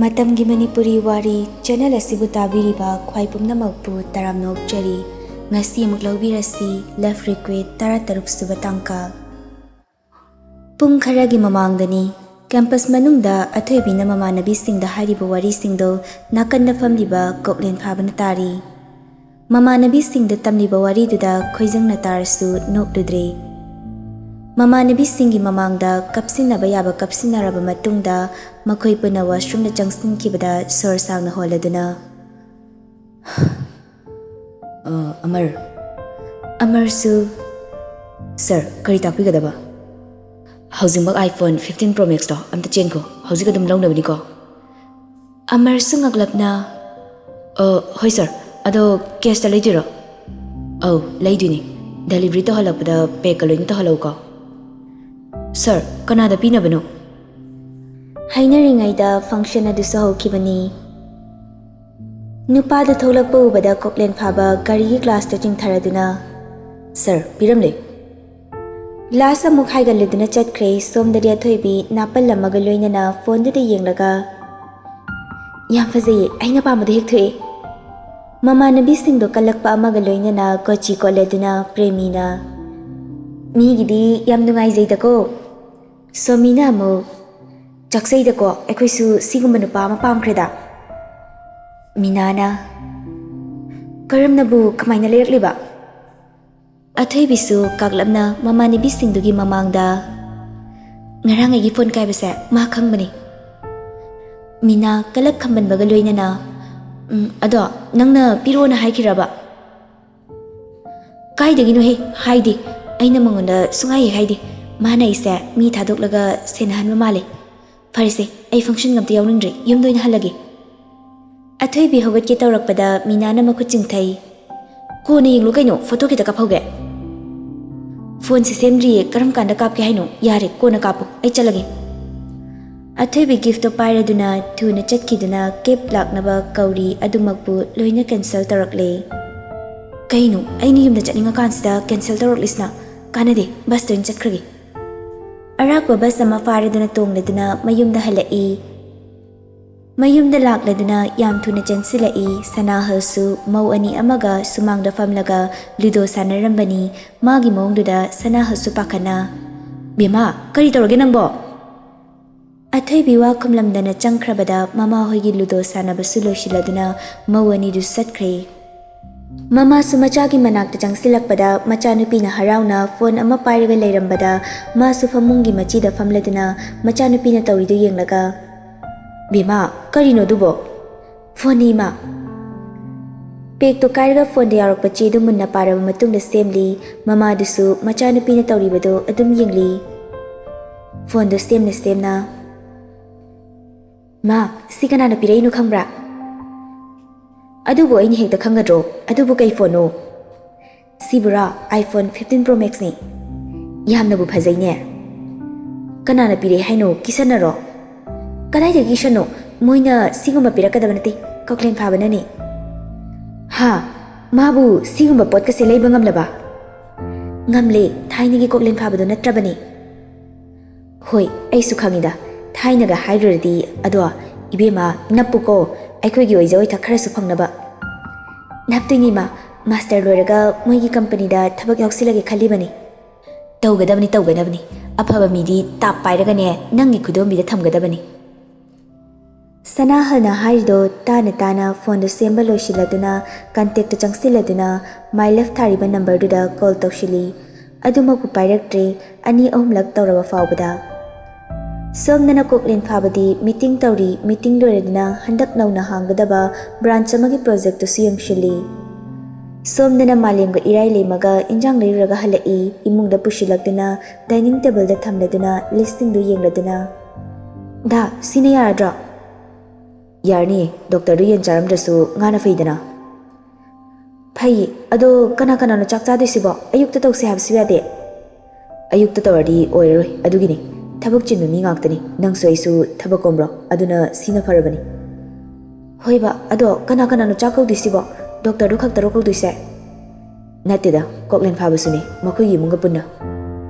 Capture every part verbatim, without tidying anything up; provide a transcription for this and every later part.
ꯃꯇꯝꯒꯤ ꯃꯅꯤꯄꯨꯔꯤ ꯋꯥꯔꯤ ꯆꯦꯅꯦꯜ ꯑꯁꯤꯕꯨ ꯇꯥꯕꯤꯔꯤꯕ ꯈ꯭ꯋꯥꯏ ꯄꯨꯝꯅꯃꯛꯄꯨ ꯇꯔꯥꯝꯅ ꯑꯣꯛꯆꯔꯤ꯫ ꯉꯁꯤ ꯑꯃꯨꯛ ꯂꯧꯕꯤꯔꯁꯤ Love Request ꯇꯔꯥꯇꯔꯨꯛ ꯁꯨꯕ ꯇꯥꯡꯀꯛ꯫ ꯄꯨꯡ ꯈꯔꯒꯤ ꯃꯃꯥꯡꯗꯅꯤ꯫ ꯀꯦꯝꯄꯁ ꯃꯅꯨꯡꯗ ꯑꯊꯣꯏꯕꯤꯅ ꯃꯃꯥꯟꯅꯕꯤꯁꯤꯡꯗ ꯍꯥꯏꯔꯤꯕ ꯋꯥꯔꯤꯁꯤꯡꯗꯣ ꯅꯥꯀꯟꯗ ꯐꯝꯂꯤꯕ ꯀꯣꯛꯂꯦꯟ ꯐꯥꯕꯅ ꯇꯥꯔꯤ꯫ ꯃꯃꯥꯟꯅꯕꯤꯁꯤꯡꯗ ꯇꯝꯂꯤꯕ ꯋꯥꯔꯤꯗꯨꯗ ꯈꯣꯏꯖꯪꯅ ꯇꯥꯔꯁꯨ ꯅꯣꯛꯂꯨꯗ꯭ꯔꯦ꯫ ꯃꯃꯥꯟꯅꯕꯤꯁꯤꯡꯒꯤ ꯃꯃꯥꯡꯗ ꯀꯞꯁꯤꯟꯅꯕ ꯌꯥꯕ ꯀꯞꯁꯤꯟꯅꯔꯕ ꯃꯇꯨꯡꯗ ꯃꯈꯣꯏ ꯄꯨꯟꯅ ꯋꯥꯁꯔꯨꯝꯗ ꯆꯪꯁꯤꯟꯈꯤꯕꯗ ꯁꯣꯔ ꯁꯥꯡꯅ ꯍꯣꯜꯂꯗꯨꯅ, "ꯑ, ꯑꯃꯔ, ꯑꯃꯔꯁꯨ, ꯁꯥꯔ, ꯀꯔꯤ ꯇꯥꯛꯄꯤꯒꯗꯕ?" "ꯍꯧꯖꯤꯛꯃꯛ iPhone fifteen Pro Maxꯇꯣ ꯑꯝꯇ ꯆꯦꯟꯈꯣ, ꯍꯧꯖꯤꯛ ꯑꯗꯨꯝ ꯂꯧꯅꯕꯅꯤꯀꯣ?" ꯑꯃꯔꯁꯨ ꯉꯛꯂꯞꯅ, "ꯑ, ꯍꯣꯏ ꯁꯥꯔ, ꯑꯗꯣ ꯀꯦꯁꯇ ꯂꯩꯗꯣꯏꯔꯣ?" "ꯑꯧ, ꯂꯩꯗꯣꯏꯅꯤ꯫ ꯗꯦꯂꯤꯚꯔꯤ ꯇꯧꯍꯜꯂꯛꯄꯗ ꯄꯦꯛꯀ ꯂꯣꯏꯅ ꯇꯧꯍꯜꯂꯛꯎꯀꯣ꯫" "ꯁꯥꯔ, ꯀꯅꯥꯗ ꯄꯤꯅꯕꯅꯣ?" ꯍꯥꯏꯅꯔꯤꯉꯩꯗ ꯐꯪꯁꯟ ꯑꯗꯨꯁꯨ ꯍꯧꯈꯤꯕꯅꯤ꯫ ꯅꯨꯄꯥꯗꯨ ꯊꯣꯛꯂꯛꯄ ꯎꯕꯗ ꯀꯣꯛꯂꯦꯟ ꯐꯥꯕ ꯒꯥꯔꯤꯒꯤ ꯒ꯭ꯂꯥꯁꯇꯨ ꯆꯤꯡꯊꯔꯗꯨꯅ, "ꯁꯥꯔ, ꯄꯤꯔꯝꯂꯦ꯫" ꯒ꯭ꯂꯥꯁ ꯑꯃꯨꯛ ꯍꯥꯏꯒꯠꯂꯗꯨꯅ ꯆꯠꯈ꯭ꯔꯦ꯫ ꯁꯣꯝꯗꯗꯤ ꯑꯊꯣꯏꯕꯤ ꯅꯥꯄꯜ ꯑꯃꯒ ꯂꯣꯏꯅꯅ ꯐꯣꯟꯗꯨꯗ ꯌꯦꯡꯂꯒ, "ꯌꯥꯝ ꯐꯖꯩꯌꯦ, ꯑꯩꯅ ꯄꯥꯝꯕꯗꯣ ꯍꯦꯛ ꯊꯣꯛꯑꯦ꯫" ꯃꯃꯥꯟꯅꯕꯤꯁꯤꯡꯗꯣ ꯀꯜꯂꯛꯄ ꯑꯃꯒ ꯂꯣꯏꯅꯅ ꯀꯣꯆꯤ ꯀꯣꯠꯂꯗꯨꯅ ꯄ꯭ꯔꯦꯃꯤꯅ, "ꯃꯤꯒꯤꯗꯤ ꯌꯥꯝ ꯅꯨꯡꯉꯥꯏꯖꯩꯗꯀꯣ꯫" ꯁꯣꯃꯤꯅ ꯑꯃꯨꯛ, "ꯆꯥꯛꯆꯩꯗꯀꯣ, ꯑꯩꯈꯣꯏꯁꯨ ꯁꯤꯒꯨꯝꯕ ꯅꯨꯄꯥ ꯑꯃ ꯄꯥꯝꯈ꯭ꯔꯦꯗ꯫" ꯃꯤꯅꯥꯅ, "ꯀꯔꯝꯅꯕꯨ ꯀꯃꯥꯏꯅ ꯂꯩꯔꯛꯂꯤꯕ?" ꯑꯊꯣꯏꯕꯤꯁꯨ ꯀꯥꯛꯂꯞꯅ ꯃꯃꯥꯟꯅꯕꯤꯁꯤꯡꯗꯨꯒꯤ ꯃꯃꯥꯡꯗ, "ꯉꯔꯥꯡ ꯑꯩꯒꯤ ꯐꯣꯟ ꯀꯥꯏꯕꯁꯦ ꯃꯥ ꯈꯪꯕꯅꯤ꯫" ꯃꯤꯅꯥ ꯀꯂꯛ ꯈꯝꯕꯟꯕꯒ ꯂꯣꯏꯅꯅ, "ꯎꯝ, ꯑꯗꯣ ꯅꯪꯅ ꯄꯤꯔꯛꯑꯣꯅ ꯍꯥꯏꯈꯤꯔꯕ?" "ꯀꯥꯏꯗꯒꯤꯅꯣꯍꯦ, ꯍꯥꯏꯗꯦ꯫ ꯑꯩꯅ ꯃꯉꯣꯟꯗ ꯁꯨꯡꯍꯥꯏ ꯍꯦꯛ ꯍꯥꯏꯗꯦ꯫ ꯃꯥꯅ ꯑꯩꯁꯦ ꯃꯤ ꯊꯥꯗꯣꯛꯂꯒ ꯁꯦꯟꯅꯍꯟꯕ ꯃꯥꯜꯂꯦ꯫ ꯐꯔꯦꯁꯦ, ꯑꯩ ꯐꯪꯁꯟꯒ ꯑꯝꯇ ꯌꯥꯎꯅꯤꯡꯗ꯭ꯔꯦ, ꯌꯨꯝꯗ ꯑꯣꯏꯅ ꯍꯜꯂꯒꯦ꯫" ꯑꯊꯣꯏꯕꯤ ꯍꯧꯒꯠꯀꯦ ꯇꯧꯔꯛꯄꯗ ꯃꯤꯅꯥꯅ ꯃꯈꯨꯠ ꯆꯤꯡꯊꯩ꯫ "ꯀꯣꯟꯅ ꯌꯦꯡꯂꯨ ꯀꯩꯅꯣ, ꯐꯣꯇꯣ ꯈꯤꯇ ꯀꯥꯞꯍꯧꯒꯦ꯫" "ꯐꯣꯟꯁꯦ ꯁꯦꯝꯗ꯭ꯔꯤꯌꯦ, ꯀꯔꯝ ꯀꯥꯟꯗ ꯀꯥꯞꯀꯦ ꯍꯥꯏꯅꯣ? ꯌꯥꯔꯦ, ꯀꯣꯟꯅ ꯀꯥꯞꯄꯣ, ꯑꯩ ꯆꯠꯂꯒꯦ꯫" ꯑꯊꯣꯏꯕꯤ ꯒꯤꯐꯇꯣ ꯄꯥꯏꯔꯗꯨꯅ ꯊꯨꯅ ꯆꯠꯈꯤꯗꯨꯅ ꯀꯦꯕ ꯂꯥꯛꯅꯕ ꯀꯧꯔꯤ ꯑꯗꯨꯃꯛꯄꯨ ꯂꯣꯏꯅ ꯀꯦꯟꯁꯦꯜ ꯇꯧꯔꯛꯂꯦ꯫ "ꯀꯩꯅꯣ, ꯑꯩꯅ ꯌꯨꯝꯗ ꯆꯠꯅꯤꯡꯉꯀꯥꯟꯁꯤꯗ ꯀꯦꯟꯁꯦꯜ ꯇꯧꯔꯛꯂꯤꯁꯤꯅ? ꯀꯥꯟꯅꯗꯦ, ꯕꯁꯇ ꯑꯣꯏꯅ ꯆꯠꯈ꯭ꯔꯒꯦ꯫" ꯑꯔꯥꯛꯄ ꯕꯁ ꯑꯃ ꯐꯥꯔꯗꯨꯅ ꯇꯣꯡꯂꯗꯨꯅ ꯃꯌꯨꯝꯗ ꯍꯜꯂꯛꯏ꯫ ꯃꯌꯨꯝꯗ ꯂꯥꯛꯂꯗꯨꯅ ꯌꯥꯝ ꯊꯨꯅ ꯆꯪꯁꯤꯜꯂꯛꯏ꯫ ꯁꯅꯥꯍꯜꯁꯨ ꯃꯧ ꯑꯅꯤ ꯑꯃꯒ ꯁꯨꯃꯥꯡꯗ ꯐꯝꯂꯒ ꯂꯨꯗꯣ ꯁꯥꯟꯅꯔꯝꯕꯅꯤ꯫ ꯃꯥꯒꯤ ꯃꯑꯣꯡꯗꯨꯗ ꯁꯅꯥꯍꯜꯁꯨ ꯄꯥꯈꯠꯅ, "ꯕꯦꯝꯃ, ꯀꯔꯤ ꯇꯧꯔꯒꯦ ꯅꯪꯕꯣ?" ꯑꯊꯣꯏꯕꯤ ꯋꯥ ꯈꯨꯝꯂꯝꯗꯅ ꯆꯪꯈ꯭ꯔꯕꯗ ꯃꯃꯥꯍꯣꯏꯒꯤ ꯂꯨꯗꯣ ꯁꯥꯟꯅꯕꯁꯨ ꯂꯣꯏꯁꯤꯜꯂꯗꯨꯅ ꯃꯧ ꯑꯅꯤꯗꯨ ꯆꯠꯈ꯭ꯔꯦ꯫ ꯃꯃꯥꯁꯨ ꯃꯆꯥꯒꯤ ꯃꯅꯥꯛꯇ ꯆꯪꯁꯤꯜꯂꯛꯄꯗ ꯃꯆꯥꯅꯨꯄꯤꯅ ꯍꯔꯥꯎꯅ ꯐꯣꯟ ꯑꯃ ꯄꯥꯏꯔꯒ ꯂꯩꯔꯝꯕꯗ ꯃꯥꯁꯨ ꯐꯃꯨꯡꯒꯤ ꯃꯆꯤꯗ ꯐꯝꯂꯗꯨꯅ ꯃꯆꯥꯅꯨꯄꯤꯅ ꯇꯧꯔꯤꯗꯨ ꯌꯦꯡꯂꯒ, "ꯕꯦꯝꯃ, ꯀꯔꯤꯅꯣ ꯑꯗꯨꯕꯣ?" "ꯐꯣꯟꯅꯤ, ꯏꯃꯥ꯫" ꯄꯦꯛꯇꯣ ꯀꯥꯏꯔꯒ ꯐꯣꯟꯗ ꯌꯥꯎꯔꯛꯄ ꯆꯦꯗꯨ ꯃꯨꯟꯅ ꯄꯥꯔꯕ ꯃꯇꯨꯡꯗ ꯁꯦꯝꯂꯤ꯫ ꯃꯃꯥꯗꯨꯁꯨ ꯃꯆꯥꯅꯨꯄꯤꯅ ꯇꯧꯔꯤꯕꯗꯨ ꯑꯗꯨꯝ ꯌꯦꯡꯂꯤ꯫ ꯐꯣꯟꯗꯣ ꯁꯦꯝꯅ ꯁꯦꯝꯅ, "ꯃꯥ, ꯁꯤ ꯀꯅꯥꯅ ꯄꯤꯔꯛꯏꯅꯣ ꯈꯪꯕ꯭ꯔꯥ?" "ꯑꯗꯨꯕꯨ ꯑꯩꯅ ꯍꯦꯛꯇ ꯈꯪꯒꯗ꯭ꯔꯣ? ꯑꯗꯨꯕꯨ ꯀꯩ ꯐꯣꯟꯅꯣ?" "ꯁꯤꯕꯨꯔꯥ, iPhone fifteen Pro Maxꯅꯤ꯫" "ꯌꯥꯝꯅꯕꯨ ꯐꯖꯩꯅꯦ꯫ ꯀꯅꯥꯅ ꯄꯤꯔꯛꯏ ꯍꯥꯏꯅꯣ? ꯀꯤꯁꯟꯅꯔꯣ?" "ꯀꯗꯥꯏꯗꯒꯤ ꯀꯤꯁꯟꯅꯣ? ꯃꯣꯏꯅ ꯁꯤꯒꯨꯝꯕ ꯄꯤꯔꯛꯀꯗꯕ ꯅꯠꯇꯦ, ꯀꯣꯛꯂꯦꯟ ꯐꯥꯕꯅꯅꯦ꯫" "ꯍꯥ? ꯃꯥꯕꯨ ꯁꯤꯒꯨꯝꯕ ꯄꯣꯠꯀꯁꯦ ꯂꯩꯕ ꯉꯝꯂꯕ?" "ꯉꯝꯂꯦ, ꯊꯥꯏꯅꯒꯤ ꯀꯣꯛꯂꯦꯟ ꯐꯥꯕꯗꯣ ꯅꯠꯇ꯭ꯔꯕꯅꯦ꯫" "ꯍꯣꯏ, ꯑꯩꯁꯨ ꯈꯪꯉꯤꯗ, ꯊꯥꯏꯅꯒ ꯍꯥꯏꯔꯨꯔꯗꯤ꯫ ꯑꯗꯣ ꯏꯕꯦꯝꯃ, ꯅꯞꯄꯨꯀꯣ, ꯑꯩꯈꯣꯏꯒꯤ ꯑꯣꯏꯖ ꯑꯣꯏꯊꯛ ꯈꯔꯁꯨ ꯐꯪꯅꯕ꯫" "ꯅꯞꯇꯣꯏꯅꯤ ꯏꯃꯥ, ꯃꯥꯁꯇꯔ ꯂꯣꯏꯔꯒ ꯃꯣꯏꯒꯤ ꯀꯝꯄꯅꯤꯗ ꯊꯕꯛ ꯌꯥꯎꯁꯤꯜꯂꯒꯦ ꯈꯜꯂꯤꯕꯅꯤ꯫" "ꯇꯧꯒꯗꯕꯅꯤ, ꯇꯧꯒꯗꯕꯅꯤ꯫ ꯑꯐꯕ ꯃꯤꯗꯤ ꯇꯥꯞ ꯄꯥꯏꯔꯒꯅꯦ ꯅꯪꯒꯤ ꯈꯨꯗꯣꯝꯕꯤꯗ ꯊꯝꯒꯗꯕꯅꯤ꯫" ꯁꯅꯥꯍꯜꯅ ꯍꯥꯏꯔꯤꯗꯣ ꯇꯥꯅ ꯇꯥꯅ ꯐꯣꯟꯗꯣ ꯁꯦꯝꯕ ꯂꯣꯏꯁꯤꯜꯂꯗꯨꯅ ꯀꯟꯇꯦꯛꯇ ꯆꯪꯁꯤꯜꯂꯗꯨꯅ My Love ꯊꯥꯔꯤꯕ ꯅꯝꯕꯔꯗꯨꯗ ꯀꯣꯜ ꯇꯧꯁꯤꯜꯂꯤ꯫ ꯑꯗꯨꯃꯛꯄꯨ ꯄꯥꯏꯔꯛꯇ꯭ꯔꯦ꯫ ꯑꯅꯤ ꯑꯍꯨꯝꯂꯛ ꯇꯧꯔꯕ ꯐꯥꯎꯕꯗ, ꯁꯣꯝꯗꯅ ꯀꯣꯛꯂꯦꯟ ꯐꯥꯕꯗꯤ ꯃꯤꯇꯤꯡ ꯇꯧꯔꯤ꯫ ꯃꯤꯇꯤꯡ ꯂꯣꯏꯔꯗꯨꯅ ꯍꯟꯗꯛ ꯅꯧꯅ ꯍꯥꯡꯒꯗꯕ ꯕ꯭ꯔꯥꯟꯆ ꯑꯃꯒꯤ ꯄ꯭ꯔꯣꯖꯦꯛꯇꯨꯁꯨ ꯌꯦꯡꯁꯤꯜꯂꯤ꯫ ꯁꯣꯝꯗꯅ ꯃꯥꯂꯦꯝꯒ ꯏꯔꯥꯏ ꯂꯩꯃꯒ ꯏꯟꯖꯥꯡ ꯂꯩꯔꯨꯔꯒ ꯍꯜꯂꯛꯏ꯫ ꯏꯃꯨꯡꯗ ꯄꯨꯁꯤꯜꯂꯛꯇꯨꯅ ꯗꯥꯏꯅꯤꯡ ꯇꯦꯕꯜꯗ ꯊꯝꯂꯗꯨꯅ ꯂꯤꯁꯁꯤꯡꯗꯨ ꯌꯦꯡꯂꯗꯨꯅ, "ꯗꯥ, ꯁꯤꯅ ꯌꯥꯔꯗ꯭ꯔꯣ?" "ꯌꯥꯔꯅꯤ, ꯗꯣꯛꯇꯔꯗꯨ ꯌꯦꯟ ꯆꯥꯔꯝꯗ꯭ꯔꯁꯨ ꯉꯥꯅ ꯐꯩꯗꯅ꯫" "ꯐꯩ, ꯑꯗꯣ ꯀꯅꯥ ꯀꯅꯥꯅꯣ ꯆꯥꯛ ꯆꯥꯗꯣꯏꯁꯤꯕꯣ? ꯑꯌꯨꯛꯇ ꯇꯧꯁꯦ ꯍꯥꯏꯕꯁꯨ ꯌꯥꯗꯦ꯫" "ꯑꯌꯨꯛꯇ ꯇꯧꯔꯗꯤ ꯑꯣꯏꯔꯔꯣꯏ, ꯑꯗꯨꯒꯤꯅꯤ꯫ ꯊꯕꯛ ꯆꯤꯟꯕ ꯃꯤ ꯉꯥꯛꯇꯅꯤ, ꯅꯪꯁꯨ ꯑꯩꯁꯨ ꯊꯕꯛ ꯀꯣꯝꯕ꯭ꯔꯣ? ꯑꯗꯨꯅ ꯁꯤꯅ ꯐꯔꯕꯅꯤ꯫" "ꯍꯣꯏꯕ, ꯑꯗꯣ ꯀꯅꯥ ꯀꯅꯥꯅꯣ ꯆꯥꯛ ꯀꯧꯗꯣꯏꯁꯤꯕꯣ? ꯗꯣꯛꯇꯔꯗꯨ ꯈꯛꯇꯔꯣ ꯀꯧꯗꯣꯏꯁꯦ?" "ꯅꯠꯇꯦꯗ, ꯀꯣꯛꯂꯦꯟ ꯐꯥꯕꯁꯨꯅꯤ, ꯃꯈꯣꯏꯒꯤ ꯏꯃꯨꯡꯒ ꯄꯨꯟꯅ꯫"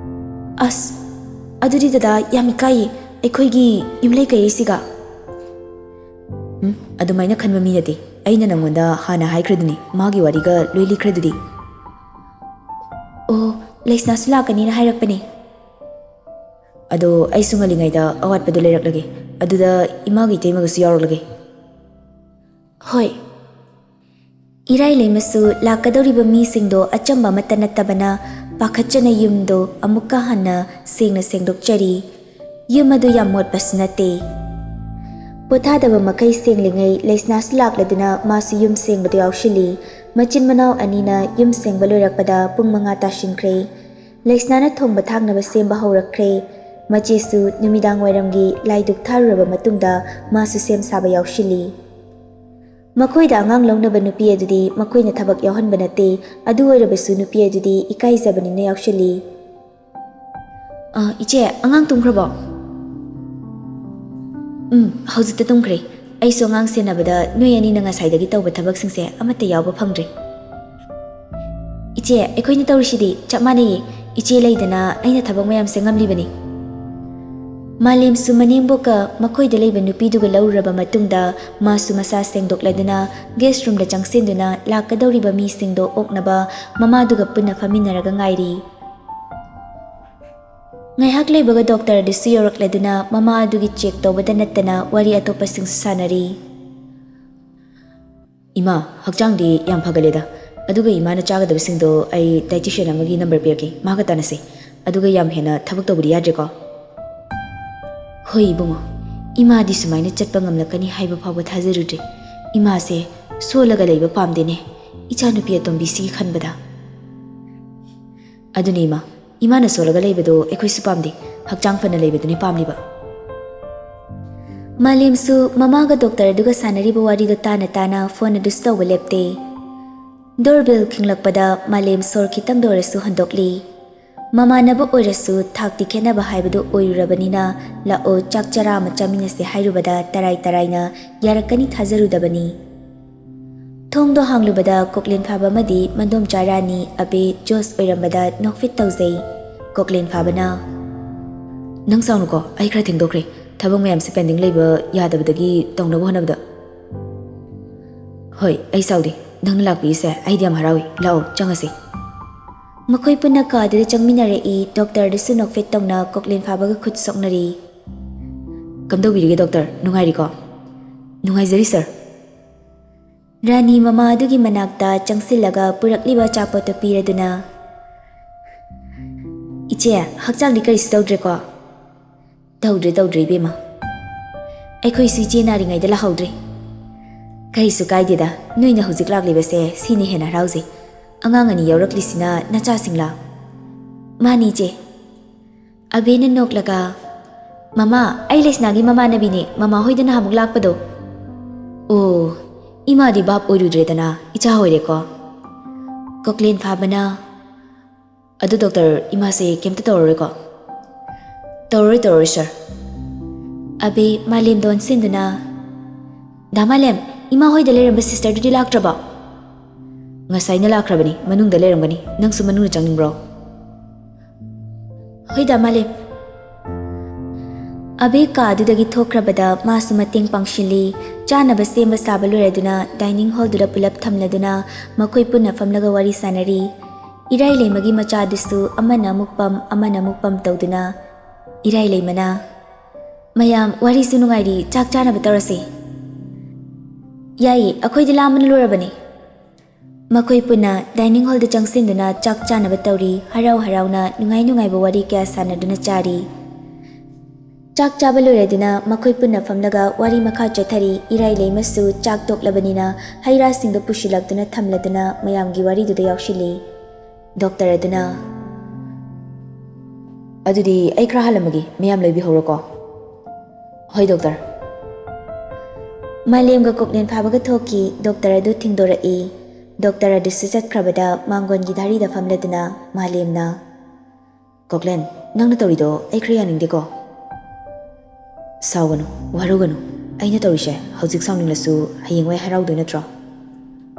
"ꯑꯁ, ꯑꯗꯨꯗꯤ ꯗꯗꯥ ꯌꯥꯝ ꯏꯀꯥꯏꯌꯦ, ꯑꯩꯈꯣꯏꯒꯤ ꯌꯨꯝꯂꯩ ꯀꯩꯔꯩꯁꯤꯒ꯫" ꯎꯝ, ꯑꯗꯨꯃꯥꯏꯅ ꯈꯟꯕ ꯃꯤ ꯅꯠꯇꯦ꯫ ꯑꯩꯅ ꯅꯪꯉꯣꯟꯗ ꯍꯥꯟꯅ ꯍꯥꯏꯈ꯭ꯔꯗꯨꯅꯤ, ꯃꯥꯒꯤ ꯋꯥꯔꯤꯒ ꯂꯣꯏ ꯂꯤꯈ꯭ꯔꯗꯨꯗꯤ꯫ ꯑꯣ, ꯂꯩꯁꯅꯥꯁꯨ ꯂꯥꯛꯀꯅꯤꯅ ꯍꯥꯏꯔꯛꯄꯅꯦ꯫ ꯑꯗꯣ ꯑꯩꯁꯨ ꯉꯜꯂꯤꯉꯩꯗ ꯑꯋꯥꯠꯄꯗꯨ ꯂꯩꯔꯛꯂꯒꯦ꯫ ꯑꯗꯨꯗ ꯏꯃꯥꯒ ꯏꯇꯩꯃꯒꯁꯨ ꯌꯥꯎꯔꯛꯂꯒꯦ꯫ ꯍꯣꯏ꯫ ꯏꯔꯥꯏ ꯂꯩꯃꯁꯨ ꯂꯥꯛꯀꯗꯧꯔꯤꯕ ꯃꯤꯁꯤꯡꯗꯣ ꯑꯆꯝꯕ ꯑꯃꯠꯇ ꯅꯠꯇꯕꯅ ꯄꯥꯈꯠꯆꯅ ꯌꯨꯝꯗꯣ ꯑꯃꯨꯛꯀ ꯍꯟꯅ ꯁꯦꯡꯅ ꯁꯦꯡꯗꯣꯛꯆꯔꯤ꯫ ꯌꯨꯝ ꯑꯗꯨ ꯌꯥꯝ ꯃꯣꯠꯄꯁꯨ ꯅꯠꯇꯦ꯫ ꯄꯣꯊꯥꯗꯕ ꯃꯈꯩ ꯁꯦꯡꯂꯤꯉꯩ ꯂꯩꯁꯅꯥꯁꯨ ꯂꯥꯛꯂꯗꯨꯅ ꯃꯥꯁꯨ ꯌꯨꯝ ꯁꯦꯡꯕꯗ ꯌꯥꯎꯁꯤꯜꯂꯤ꯫ ꯃꯆꯤꯟ ꯃꯅꯥꯎ ꯑꯅꯤꯅ ꯌꯨꯝ ꯁꯦꯡꯕ ꯂꯣꯏꯔꯛꯄꯗ ꯄꯨꯡ ꯃꯉꯥ ꯇꯥꯁꯤꯟꯈ꯭ꯔꯦ꯫ ꯂꯩꯁꯅꯥꯅ ꯊꯣꯡꯕ ꯊꯥꯛꯅꯕ ꯁꯦꯝꯕ ꯍꯧꯔꯛꯈ꯭ꯔꯦ꯫ ꯃꯆꯦꯁꯨ ꯅꯨꯃꯤꯗꯥꯡ ꯋꯥꯏꯔꯝꯒꯤ ꯂꯥꯏꯗꯨꯛ ꯊꯥꯔꯨꯔꯕ ꯃꯇꯨꯡꯗ ꯃꯥꯁꯨ ꯁꯦꯝ ꯁꯥꯕ ꯌꯥꯎꯁꯤꯜꯂꯤ꯫ ꯃꯈꯣꯏꯗ ꯑꯉꯥꯡ ꯂꯧꯅꯕ ꯅꯨꯄꯤ ꯑꯗꯨꯗꯤ ꯃꯈꯣꯏꯅ ꯊꯕꯛ ꯌꯥꯎꯍꯟꯕ ꯅꯠꯇꯦ, ꯑꯗꯨ ꯑꯣꯏꯔꯕꯁꯨ ꯅꯨꯄꯤ ꯑꯗꯨꯗꯤ ꯏꯀꯥꯏꯖꯕꯅꯤꯅ ꯌꯥꯎꯁꯤꯜꯂꯤ꯫ ꯑ, ꯏꯆꯦ, ꯑꯉꯥꯡ ꯇꯨꯝꯈ꯭ꯔꯕꯣ? ꯎꯝ, ꯍꯧꯖꯤꯛꯇ ꯇꯨꯝꯈ꯭ꯔꯦ꯫ ꯑꯩꯁꯨ ꯑꯉꯥꯡ ꯁꯦꯟꯅꯕꯗ ꯅꯣꯏ ꯑꯅꯤꯅ ꯉꯁꯥꯏꯗꯒꯤ ꯇꯧꯕ ꯊꯕꯛꯁꯤꯡꯁꯦ ꯑꯃꯠꯇ ꯌꯥꯎꯕ ꯐꯪꯗ꯭ꯔꯦ꯫ ꯏꯆꯦ, ꯑꯩꯈꯣꯏꯅ ꯇꯧꯔꯤꯁꯤꯗꯤ ꯆꯞ ꯃꯥꯟꯅꯩꯌꯦ꯫ ꯏꯆꯦ ꯂꯩꯗꯅ ꯑꯩꯅ ꯊꯕꯛ ꯃꯌꯥꯝꯁꯦ ꯉꯝꯂꯤꯕꯅꯤ꯫ ꯃꯥꯂꯦꯝꯁꯨ ꯃꯅꯦꯝꯕꯣꯛꯀ ꯃꯈꯣꯏꯗ ꯂꯩꯕ ꯅꯨꯄꯤꯗꯨꯒ ꯂꯧꯔꯨꯔꯕ ꯃꯇꯨꯡꯗ ꯃꯥꯁꯨ ꯃꯁꯥ ꯁꯦꯡꯗꯣꯛꯂꯗꯨꯅ ꯒꯦꯁ ꯔꯨꯝꯗ ꯆꯪꯁꯤꯟꯗꯨꯅ ꯂꯥꯛꯀꯗꯧꯔꯤꯕ ꯃꯤꯁꯤꯡꯗꯣ ꯑꯣꯛꯅꯕ ꯃꯃꯥꯗꯨꯒ ꯄꯨꯟꯅ ꯐꯝꯃꯤꯟꯅꯔꯒ ꯉꯥꯏꯔꯤ꯫ ꯉꯥꯏꯍꯥꯛ ꯂꯩꯕꯒ ꯗꯣꯛꯇꯔꯗꯨꯁꯨ ꯌꯧꯔꯛꯂꯗꯨꯅ ꯃꯃꯥ ꯑꯗꯨꯒꯤ ꯆꯦꯛ ꯇꯧꯕꯗ ꯅꯠꯇꯅ ꯋꯥꯔꯤ ꯑꯇꯣꯞꯄꯁꯤꯡꯁꯨ ꯁꯥꯟꯅꯔꯤ꯫ ꯏꯃꯥ, ꯍꯛꯆꯥꯡꯗꯤ ꯌꯥꯝ ꯐꯒꯠꯂꯦꯗ꯫ ꯑꯗꯨꯒ ꯏꯃꯥꯅ ꯆꯥꯒꯗꯕꯁꯤꯡꯗꯣ ꯑꯩ ꯗꯥꯏꯇꯤꯁꯤꯌꯟ ꯑꯃꯒꯤ ꯅꯝꯕꯔ ꯄꯤꯔꯛꯀꯦ, ꯃꯥꯒ ꯇꯥꯟꯅꯁꯦ꯫ ꯑꯗꯨꯒ ꯌꯥꯝ ꯍꯦꯟꯅ ꯊꯕꯛ ꯇꯧꯕꯗꯤ ꯌꯥꯗ꯭ꯔꯦꯀꯣ? ꯍꯣꯏ ꯏꯕꯨꯡꯉꯣ, ꯏꯃꯥꯗꯤ ꯁꯨꯃꯥꯏꯅ ꯆꯠꯄ ꯉꯝꯂꯛꯀꯅꯤ ꯍꯥꯏꯕ ꯐꯥꯎꯕ ꯊꯥꯖꯔꯨꯗ꯭ꯔꯦ꯫ ꯏꯃꯥꯁꯦ ꯁꯣꯜꯂꯒ ꯂꯩꯕ ꯄꯥꯝꯗꯦꯅꯦ, ꯏꯆꯥꯅꯨꯄꯤ ꯑꯇꯣꯝꯕꯤꯁꯤꯒꯤ ꯈꯟꯕꯗ꯫ ꯑꯗꯨꯅꯦ ꯏꯃꯥ, ꯏꯃꯥꯅ ꯁꯣꯜꯂꯒ ꯂꯩꯕꯗꯣ ꯑꯩꯈꯣꯏꯁꯨ ꯄꯥꯝꯗꯦ, ꯍꯛꯆꯥꯡ ꯐꯅ ꯂꯩꯕꯗꯨꯅꯦ ꯄꯥꯝꯂꯤꯕ꯫ ꯃꯥꯂꯦꯝꯁꯨ ꯃꯃꯥꯒ ꯗꯣꯛꯇꯔ ꯑꯗꯨꯒ ꯁꯥꯟꯅꯔꯤꯕ ꯋꯥꯔꯤꯗꯣ ꯇꯥꯅ ꯇꯥꯅ ꯐꯣꯟ ꯑꯗꯨꯁꯨ ꯇꯧꯕ ꯂꯦꯞꯇꯦ꯫ ꯗꯣꯔꯕꯦꯜ ꯈꯤꯡꯂꯛꯄꯗ ꯃꯥꯂꯦꯝ ꯁꯣꯔ ꯈꯤꯇꯪꯗ ꯑꯣꯏꯔꯁꯨ ꯍꯣꯟꯗꯣꯛꯂꯤ꯫ ꯃꯃꯥꯟꯅꯕ ꯑꯣꯏꯔꯁꯨ ꯊꯥꯛꯇꯤ ꯈꯦꯠꯅꯕ ꯍꯥꯏꯕꯗꯨ ꯑꯣꯏꯔꯨꯔꯕꯅꯤꯅ, "ꯂꯥꯛꯑꯣ, ꯆꯥꯛ ꯆꯔꯥ ꯑꯃ ꯆꯥꯃꯤꯟꯅꯁꯦ" ꯍꯥꯏꯔꯨꯕꯗ ꯇꯔꯥꯏ ꯇꯔꯥꯏꯅ ꯌꯥꯔꯛꯀꯅꯤ ꯊꯥꯖꯔꯨꯗꯕꯅꯤ꯫ ꯊꯣꯡꯗꯣ ꯍꯥꯡꯂꯨꯕꯗ ꯀꯣꯛꯂꯦꯟ ꯐꯥꯕ ꯑꯃꯗꯤ ꯃꯟꯗꯣꯝꯆꯥ ꯔꯥꯅꯤ, ꯑꯕꯦ, ꯖꯣꯁ ꯑꯣꯏꯔꯝꯕꯗ ꯅꯣꯛꯐꯦꯠ ꯇꯧꯖꯩ꯫ ꯀꯣꯛꯂꯦꯟ ꯐꯥꯕꯅ, "ꯅꯪ ꯁꯥꯎꯅꯨꯀꯣ, ꯑꯩ ꯈꯔ ꯊꯦꯡꯗꯣꯛꯈ꯭ꯔꯦ꯫ ꯊꯕꯛ ꯃꯌꯥꯝꯁꯦ ꯄꯦꯟꯗꯤꯡ ꯂꯩꯕ ꯌꯥꯗꯕꯗꯒꯤ ꯇꯧꯅꯕ ꯍꯣꯠꯅꯕꯗ"꯫ "ꯍꯣꯏ, ꯑꯩ ꯁꯥꯎꯗꯦ꯫ ꯅꯪꯅ ꯂꯥꯛꯄꯤꯔꯤꯁꯦ ꯑꯩꯗꯤ ꯌꯥꯝ ꯍꯔꯥꯎꯏ꯫ ꯂꯥꯛꯑꯣ, ꯆꯪꯉꯁꯤ꯫" ꯃꯈꯣꯏ ꯄꯨꯟꯅ ꯀꯥꯗꯨꯗ ꯆꯪꯃꯤꯟꯅꯔꯛꯏ꯫ ꯗꯣꯛꯇꯔꯗꯨꯁꯨ ꯅꯣꯛꯐꯦꯠ ꯇꯧꯅ ꯀꯣꯛꯂꯦꯟ ꯐꯥꯕꯒ ꯈꯨꯠ ꯁꯣꯛꯅꯔꯤ꯫ "ꯀꯝꯗꯧꯕꯤꯔꯤꯒꯦ ꯗꯣꯛꯇꯔ? ꯅꯨꯡꯉꯥꯏꯔꯤꯀꯣ?" "ꯅꯨꯡꯉꯥꯏꯖꯔꯤ ꯁꯥꯔ꯫" ꯔꯥꯅꯤ ꯃꯃꯥ ꯑꯗꯨꯒꯤ ꯃꯅꯥꯛꯇ ꯆꯪꯁꯤꯜꯂꯒ ꯄꯨꯔꯛꯂꯤꯕ ꯑꯆꯥꯄꯣꯠꯇꯨ ꯄꯤꯔꯗꯨꯅ, "ꯏꯆꯦ, ꯍꯛꯆꯥꯡꯗꯤ ꯀꯔꯤꯁꯨ ꯇꯧꯗ꯭ꯔꯦꯀꯣ?" "ꯇꯧꯗ꯭ꯔꯦ, ꯇꯧꯗ꯭ꯔꯦ ꯏꯕꯦꯝꯃ꯫ ꯑꯩꯈꯣꯏꯁꯨ ꯏꯆꯦ ꯅꯥꯔꯤꯉꯩꯗ ꯂꯥꯛꯍꯧꯗ꯭ꯔꯦ꯫" "ꯀꯔꯤꯁꯨ ꯀꯥꯏꯗꯦꯗ, ꯅꯣꯏꯅ ꯍꯧꯖꯤꯛ ꯂꯥꯛꯂꯤꯕꯁꯦ ꯁꯤꯅ ꯍꯦꯟꯅ ꯍꯔꯥꯎꯖꯩ꯫ ꯑꯉꯥꯡ ꯑꯅꯤ ꯌꯥꯎꯔꯛꯂꯤꯁꯤꯅ ꯅꯆꯥꯁꯤꯡꯂꯥ?" "ꯃꯥꯅꯤ ꯏꯆꯦ꯫" ꯑꯕꯦꯅ ꯅꯣꯛꯂꯒ, "ꯃꯃꯥ, ꯑꯩ ꯂꯩꯁꯅꯥꯒꯤ ꯃꯃꯥꯟꯅꯕꯤꯅꯦ, ꯃꯃꯥ ꯍꯣꯏꯗ ꯅꯍꯥꯟꯃꯨꯛ ꯂꯥꯛꯄꯗꯣ꯫" "ꯑꯣ, ꯏꯃꯥꯗꯤ ꯚꯥꯞ ꯑꯣꯏꯔꯨꯗ꯭ꯔꯦꯗꯅ, ꯏꯆꯥ ꯑꯣꯏꯔꯦꯀꯣ꯫" ꯀꯣꯛꯂꯦꯟ ꯐꯥꯕꯅ, "ꯑꯗꯨ ꯗꯣꯛꯇꯔ, ꯏꯃꯥꯁꯦ ꯀꯩꯝꯇ ꯇꯧꯔꯔꯣꯏꯀꯣ?" "ꯇꯧꯔꯔꯣꯏ, ꯇꯧꯔꯔꯣꯏ ꯁꯥꯔ꯫" ꯑꯕꯦ ꯃꯥꯂꯦꯝꯗ ꯑꯣꯟꯁꯤꯟꯗꯨꯅ, "ꯗꯥ ꯃꯥꯂꯦꯝ, ꯏꯃꯥ ꯍꯣꯏꯗ ꯂꯩꯔꯝꯕ ꯁꯤꯁꯇꯔꯗꯨꯗꯤ ꯂꯥꯛꯇ꯭ꯔꯕꯣ?" "ꯉꯁꯥꯏꯅ ꯂꯥꯛꯈ꯭ꯔꯕꯅꯤ, ꯃꯅꯨꯡꯗ ꯂꯩꯔꯝꯒꯅꯤ꯫ ꯅꯪꯁꯨ ꯃꯅꯨꯡꯗ ꯆꯪꯅꯤꯡꯕ꯭ꯔꯣ?" "ꯍꯣꯏ ꯗꯥ ꯃꯥꯂꯦꯝ꯫" ꯑꯕꯦ ꯀꯥ ꯑꯗꯨꯗꯒꯤ ꯊꯣꯛꯈ꯭ꯔꯕꯗ ꯃꯥꯁꯨ ꯃꯇꯦꯡ ꯄꯥꯡꯁꯤꯜꯂꯤ꯫ ꯆꯥꯅꯕ ꯁꯦꯝꯕ ꯁꯥꯕ ꯂꯣꯏꯔꯗꯨꯅ ꯗꯥꯏꯅꯤꯡ ꯍꯣꯜꯗꯨꯗ ꯄꯨꯂꯞ ꯊꯝꯂꯗꯨꯅ ꯃꯈꯣꯏ ꯄꯨꯟꯅ ꯐꯝꯂꯒ ꯋꯥꯔꯤ ꯁꯥꯟꯅꯔꯤ꯫ ꯏꯔꯥꯏ ꯂꯩꯃꯒꯤ ꯃꯆꯥꯗꯨꯁꯨ ꯑꯃꯅ ꯑꯃꯨꯛ ꯄꯝ, ꯑꯃꯅ ꯑꯃꯨꯛ ꯄꯝ ꯇꯧꯗꯨꯅ, ꯏꯔꯥꯏ ꯂꯩꯃꯅ, "ꯃꯌꯥꯝ, ꯋꯥꯔꯤꯁꯨ ꯅꯨꯡꯉꯥꯏꯔꯤ, ꯆꯥꯛ ꯆꯥꯅꯕ ꯇꯧꯔꯁꯤ꯫" "ꯌꯥꯏꯌꯦ, ꯑꯩꯈꯣꯏꯗꯤ ꯂꯥꯝꯕꯅ ꯂꯣꯏꯔꯕꯅꯤ꯫" ꯃꯈꯣꯏ ꯄꯨꯟꯅ ꯗꯥꯏꯅꯤꯡ ꯍꯣꯜꯗ ꯆꯪꯁꯤꯟꯗꯨꯅ ꯆꯥꯛ ꯆꯥꯅꯕ ꯇꯧꯔꯤ꯫ ꯍꯔꯥꯎ ꯍꯔꯥꯎꯅ ꯅꯨꯡꯉꯥꯏ ꯅꯨꯡꯉꯥꯏꯕ ꯋꯥꯔꯤ ꯀꯌꯥ ꯁꯥꯟꯅꯗꯨꯅ ꯆꯥꯔꯤ꯫ ꯆꯥꯛ ꯆꯥꯕ ꯂꯣꯏꯔꯗꯨꯅ ꯃꯈꯣꯏ ꯄꯨꯟꯅ ꯐꯝꯂꯒ ꯋꯥꯔꯤ ꯃꯈꯥ ꯆꯠꯊꯔꯤ꯫ ꯏꯔꯥꯏ ꯂꯩꯃꯁꯨ ꯆꯥꯛ ꯇꯣꯛꯂꯕꯅꯤꯅ ꯍꯩ ꯔꯥꯁꯤꯡꯗꯨ ꯄꯨꯁꯤꯜꯂꯛꯇꯨꯅ ꯊꯝꯂꯗꯨꯅ ꯃꯌꯥꯝꯒꯤ ꯋꯥꯔꯤꯗꯨꯗ ꯌꯥꯎꯁꯤꯜꯂꯤ꯫ ꯗꯣꯛꯇꯔ ꯑꯗꯨꯅ, "ꯑꯗꯨꯗꯤ ꯑꯩ ꯈꯔ ꯍꯥꯜꯂꯝꯃꯒꯦ, ꯃꯌꯥꯝ ꯂꯩꯕꯤꯍꯧꯔꯣꯀꯣ꯫" "ꯍꯣꯏ ꯗꯣꯛꯇꯔ꯫" ꯃꯥꯂꯦꯝꯒ ꯀꯣꯛꯂꯦꯟ ꯐꯥꯕꯒ ꯊꯣꯛꯈꯤ꯫ ꯗꯣꯛꯇꯔ ꯑꯗꯨ ꯊꯦꯡꯗꯣꯔꯛꯏ꯫ ꯗꯣꯛꯇꯔ ꯑꯗꯨꯁꯨ ꯆꯠꯈ꯭ꯔꯕꯗ ꯃꯥꯡꯒꯣꯟꯒꯤ ꯙꯥꯔꯤꯗ ꯐꯝꯂꯗꯨꯅ ꯃꯥꯂꯦꯝꯅ, "ꯀꯣꯛꯂꯦꯟ, ꯅꯪꯅ ꯇꯧꯔꯤꯗꯣ ꯑꯩ ꯈꯔ ꯌꯥꯅꯤꯡꯗꯦꯀꯣ꯫" "ꯁꯥꯎꯒꯅꯨ, ꯋꯥꯔꯧꯒꯅꯨ꯫ ꯑꯩꯅ ꯇꯧꯔꯤꯁꯦ ꯍꯧꯖꯤꯛ ꯁꯥꯎꯅꯤꯡꯂꯁꯨ ꯍꯌꯦꯡꯋꯥꯏ ꯍꯔꯥꯎꯗꯣꯏ ꯅꯠꯇ꯭ꯔꯣ?"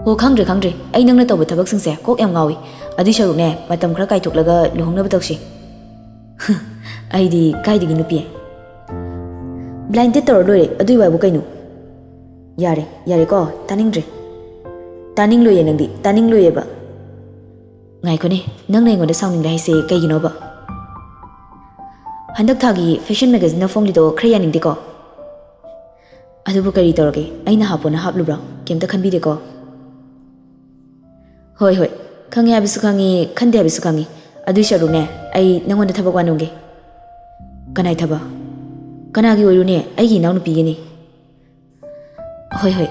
"ꯑꯣ, ꯈꯪꯗ꯭ꯔꯦ, ꯈꯪꯗ꯭ꯔꯦ꯫ ꯑꯩ ꯅꯪꯅ ꯇꯧꯕ ꯊꯕꯛꯁꯤꯡꯁꯦ ꯀꯣꯛ ꯌꯥꯝ ꯉꯥꯎꯏ꯫ ꯑꯗꯨꯏ ꯁꯔꯨꯛꯅꯦ, ꯃꯇꯝ ꯈꯔ ꯀꯥꯏꯊꯣꯛꯂꯒ ꯂꯨꯍꯣꯡꯅꯕ ꯇꯧꯁꯤ꯫" "ꯑꯩꯗꯤ ꯀꯥꯏꯗꯒꯤ ꯅꯨꯄꯤ?" "ꯕ꯭ꯂꯥꯏꯟ ꯗꯦꯠ ꯇꯧꯔ ꯂꯣꯏꯔꯦ, ꯑꯗꯨꯏ ꯋꯥꯕꯨ ꯀꯩꯅꯣ?" "ꯌꯥꯔꯦ, ꯌꯥꯔꯦꯀꯣ, ꯇꯥꯅꯤꯡꯗ꯭ꯔꯦ꯫ ꯇꯥꯅꯤꯡꯂꯣꯏꯌꯦ ꯅꯪꯗꯤ, ꯇꯥꯅꯤꯡꯂꯣꯏꯌꯦꯕ꯫ ꯉꯥꯏꯈꯣꯅꯦ, ꯅꯪꯅ ꯑꯩꯉꯣꯟꯗ ꯁꯥꯎꯅꯤꯡꯗꯦ ꯍꯥꯏꯁꯦ ꯀꯩꯒꯤꯅꯣꯕ? ꯍꯟꯗꯛ ꯊꯥꯒꯤ ꯐꯦꯁꯟ ꯃꯦꯒꯥꯖꯤꯟꯅ ꯐꯣꯡꯂꯤꯗꯣ ꯈꯔ ꯌꯥꯅꯤꯡꯗꯦꯀꯣ? ꯑꯗꯨꯕꯨ ꯀꯔꯤ ꯇꯧꯔꯒꯦ? ꯑꯩꯅ ꯍꯥꯞꯄꯣꯅ ꯍꯥꯞꯂꯨꯕ꯭ꯔꯣ? ꯀꯩꯝꯇ ꯈꯟꯕꯤꯗꯦꯀꯣ? ꯍꯣꯏ, ꯍꯣꯏ, ꯈꯪꯉꯦ ꯍꯥꯏꯕꯁꯨ ꯈꯪꯉꯤ, ꯈꯟꯗꯦ ꯍꯥꯏꯕꯁꯨ ꯈꯪꯉꯤ꯫ ꯑꯗꯨꯏ ꯁꯔꯨꯛꯅꯦ, ꯑꯩ ꯅꯪꯉꯣꯟꯗ ꯊꯕꯛ ꯋꯥꯅꯣꯝꯒꯦ꯫ ꯀꯅꯥꯏ ꯊꯕꯛ? ꯀꯅꯥꯒꯤ ꯑꯣꯏꯔꯨꯅꯦ? ꯑꯩꯒꯤ ꯏꯅꯥꯎꯅꯨꯄꯤꯒꯤꯅꯤ꯫ ꯍꯣꯏ, ꯍꯣꯏ,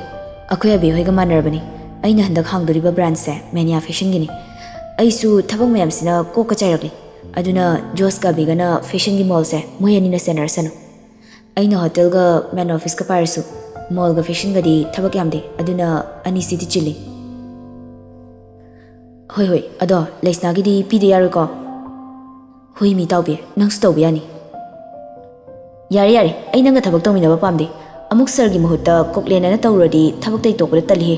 ꯑꯩꯈꯣꯏ ꯑꯕꯤ ꯍꯣꯏꯒ ꯃꯥꯟꯅꯔꯕꯅꯤ꯫ ꯑꯩꯅ ꯍꯟꯗꯛ ꯍꯥꯡꯗꯣꯔꯤꯕ ꯕ꯭ꯔꯥꯟꯁꯁꯦ ꯃꯦꯅꯤꯌꯥ ꯐꯦꯁꯟꯒꯤꯅꯤ꯫ ꯑꯩꯁꯨ ꯊꯕꯛ ꯃꯌꯥꯝꯁꯤꯅ ꯀꯣꯛꯀ ꯆꯥꯏꯔꯛꯂꯤ꯫ ꯑꯗꯨꯅ ꯖꯣꯁꯀ ꯑꯕꯤꯒꯅ ꯐꯦꯁꯟꯒꯤ ꯃꯣꯜꯁꯦ ꯃꯣꯏ ꯑꯅꯤꯅ ꯁꯦꯟꯅꯔꯁꯅꯨ꯫ ꯑꯩꯅ ꯍꯣꯇꯦꯜꯒ ꯃꯦꯟ ꯑꯣꯐꯤꯁꯀ ꯄꯥꯏꯔꯁꯨ ꯃꯣꯜꯒ ꯐꯦꯁꯟꯒꯗꯤ ꯊꯕꯛ ꯌꯥꯝꯗꯦ, ꯑꯗꯨꯅ ꯑꯅꯤꯁꯤꯗꯤ ꯆꯤꯜꯂꯤ꯫ ꯍꯣꯏ, ꯍꯣꯏ, ꯑꯗꯣ ꯂꯩꯁꯅꯥꯒꯤꯗꯤ ꯄꯤꯗ ꯌꯥꯔꯣꯏꯀꯣ? ꯍꯣꯏ, ꯃꯤ ꯇꯥꯎꯕꯤ, ꯅꯪꯁꯨ ꯇꯧꯕ ꯌꯥꯅꯤ꯫ ꯌꯥꯔꯦ, ꯌꯥꯔꯦ, ꯑꯩ ꯅꯪꯒ ꯊꯕꯛ ꯇꯧꯃꯤꯟꯅꯕ ꯄꯥꯝꯗꯦ꯫ ꯑꯃꯨꯛ ꯁꯥꯔꯒꯤ ꯃꯍꯨꯠꯇ ꯀꯣꯛꯂꯦꯟ ꯑꯅ ꯇꯧꯔꯨꯔꯗꯤ ꯊꯕꯛꯇꯩ ꯇꯣꯛꯄꯗ ꯇꯜꯂꯤꯍꯦ꯫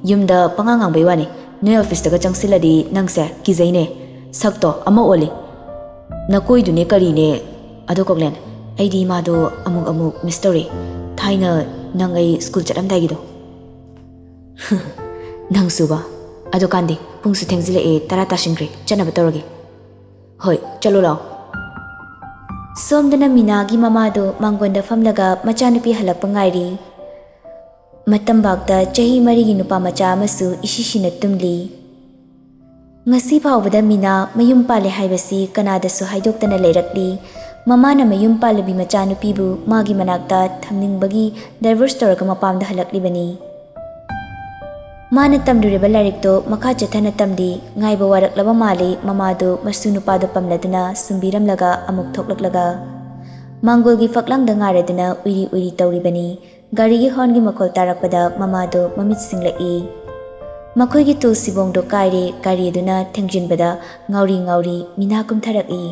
ꯌꯨꯝꯗ ꯄꯉꯥꯡ ꯉꯥꯡꯕꯩ ꯋꯥꯅꯤ, ꯅꯣꯏ ꯑꯣꯐꯤꯁꯇꯒ ꯆꯪꯁꯤꯜꯂꯗꯤ ꯅꯪꯁꯦ ꯀꯤꯖꯩꯅꯦ꯫ ꯁꯛꯇꯣ ꯑꯃ ꯑꯣꯜꯂꯤ꯫ ꯅꯀꯣꯏꯗꯨꯅꯦ ꯀꯔꯤꯅꯦ? ꯑꯗꯣ ꯀꯣꯛꯂꯦꯟ, ꯑꯩꯗꯤ ꯃꯥꯗꯣ ꯑꯃꯨꯛ ꯑꯃꯨꯛ ꯃꯤꯁ ꯇꯧꯔꯦ꯫ ꯊꯥꯏꯅ ꯅꯪ ꯑꯩ ꯁ꯭ꯀꯨꯜ ꯆꯠꯂꯝꯗꯥꯏꯒꯤꯗꯣ꯫ ꯅꯪꯁꯨꯕ꯫ ꯑꯗꯨꯀꯥꯟꯗꯤ ꯄꯨꯡꯁꯨ ꯊꯦꯡꯖꯤꯜꯂꯛꯑꯦ, ꯇꯔꯥ ꯇꯥꯁꯤꯟꯈ꯭ꯔꯦ, ꯆꯠꯅꯕ ꯇꯧꯔꯒꯦ꯫ ꯍꯣꯏ, ꯆꯠꯂꯣ ꯂꯥꯛꯑꯣ꯫ ꯁꯣꯝꯗꯅ ꯃꯤꯅꯥꯒꯤ ꯃꯃꯥꯗꯣ ꯃꯥꯡꯒꯣꯟꯗ ꯐꯝꯂꯒ ꯃꯆꯥꯅꯨꯄꯤ ꯍꯜꯂꯛꯄ ꯉꯥꯏꯔꯤ꯫ ꯃꯇꯝꯕꯥꯛꯇ ꯆꯍꯤ ꯃꯔꯤꯒꯤ ꯅꯨꯄꯥ ꯃꯆꯥ ꯑꯃꯁꯨ ꯏꯁꯤꯁꯤꯅ ꯇꯨꯝꯂꯤ꯫ ꯉꯁꯤ ꯐꯥꯎꯕꯗ ꯃꯤꯅꯥ ꯃꯌꯨꯝ ꯄꯥꯜꯂꯦ ꯍꯥꯏꯕꯁꯤ ꯀꯅꯥꯗꯁꯨ ꯍꯥꯏꯗꯣꯛꯇꯅ ꯂꯩꯔꯛꯂꯤ꯫ ꯃꯃꯥꯅ ꯃꯌꯨꯝ ꯄꯥꯜꯂꯕꯤ ꯃꯆꯥꯅꯨꯄꯤꯕꯨ ꯃꯥꯒꯤ ꯃꯅꯥꯛꯇ ꯊꯝꯅꯤꯡꯕꯒꯤ ꯗꯥꯏꯚꯣꯔꯁ ꯇꯧꯔꯒ ꯃꯄꯥꯝꯗ ꯍꯜꯂꯛꯂꯤꯕꯅꯤ꯫ ꯃꯥꯅ ꯇꯝꯂꯨꯔꯤꯕ ꯂꯥꯏꯔꯤꯛꯇꯣ ꯃꯈꯥ ꯆꯠꯊꯅ ꯇꯝꯂꯤ꯫ ꯉꯥꯏꯕ ꯋꯥꯔꯛꯂꯕ ꯃꯥꯜꯂꯤ꯫ ꯃꯃꯥꯗꯨ ꯃꯁꯨ ꯅꯨꯄꯥꯗꯨ ꯄꯝꯂꯗꯨꯅ ꯁꯨꯝꯕꯤꯔꯝꯂꯒ ꯑꯃꯨꯛ ꯊꯣꯛꯂꯛꯂꯒ ꯃꯥꯡꯒꯣꯜꯒꯤ ꯐꯛꯂꯥꯡꯗ ꯉꯥꯔꯗꯨꯅ ꯎꯏꯔꯤ ꯎꯏꯔꯤ ꯇꯧꯔꯤꯕꯅꯤ꯫ ꯒꯥꯔꯤꯒꯤ ꯍꯣꯔꯟꯒꯤ ꯃꯈꯣꯜ ꯇꯥꯔꯛꯄꯗ ꯃꯃꯥꯗꯨ ꯃꯃꯤꯠ ꯁꯤꯡꯂꯛꯏ꯫ ꯃꯈꯣꯏꯒꯤ ꯇꯨꯜ ꯁꯤꯕꯣꯡꯗꯣ ꯀꯥꯏꯔꯦ꯫ ꯒꯥꯔꯤ ꯑꯗꯨꯅ ꯊꯦꯡꯖꯤꯟꯕꯗ ꯉꯥꯎꯔꯤ ꯉꯥꯎꯔꯤ ꯃꯤꯅꯥ ꯀꯨꯝꯊꯔꯛꯏ꯫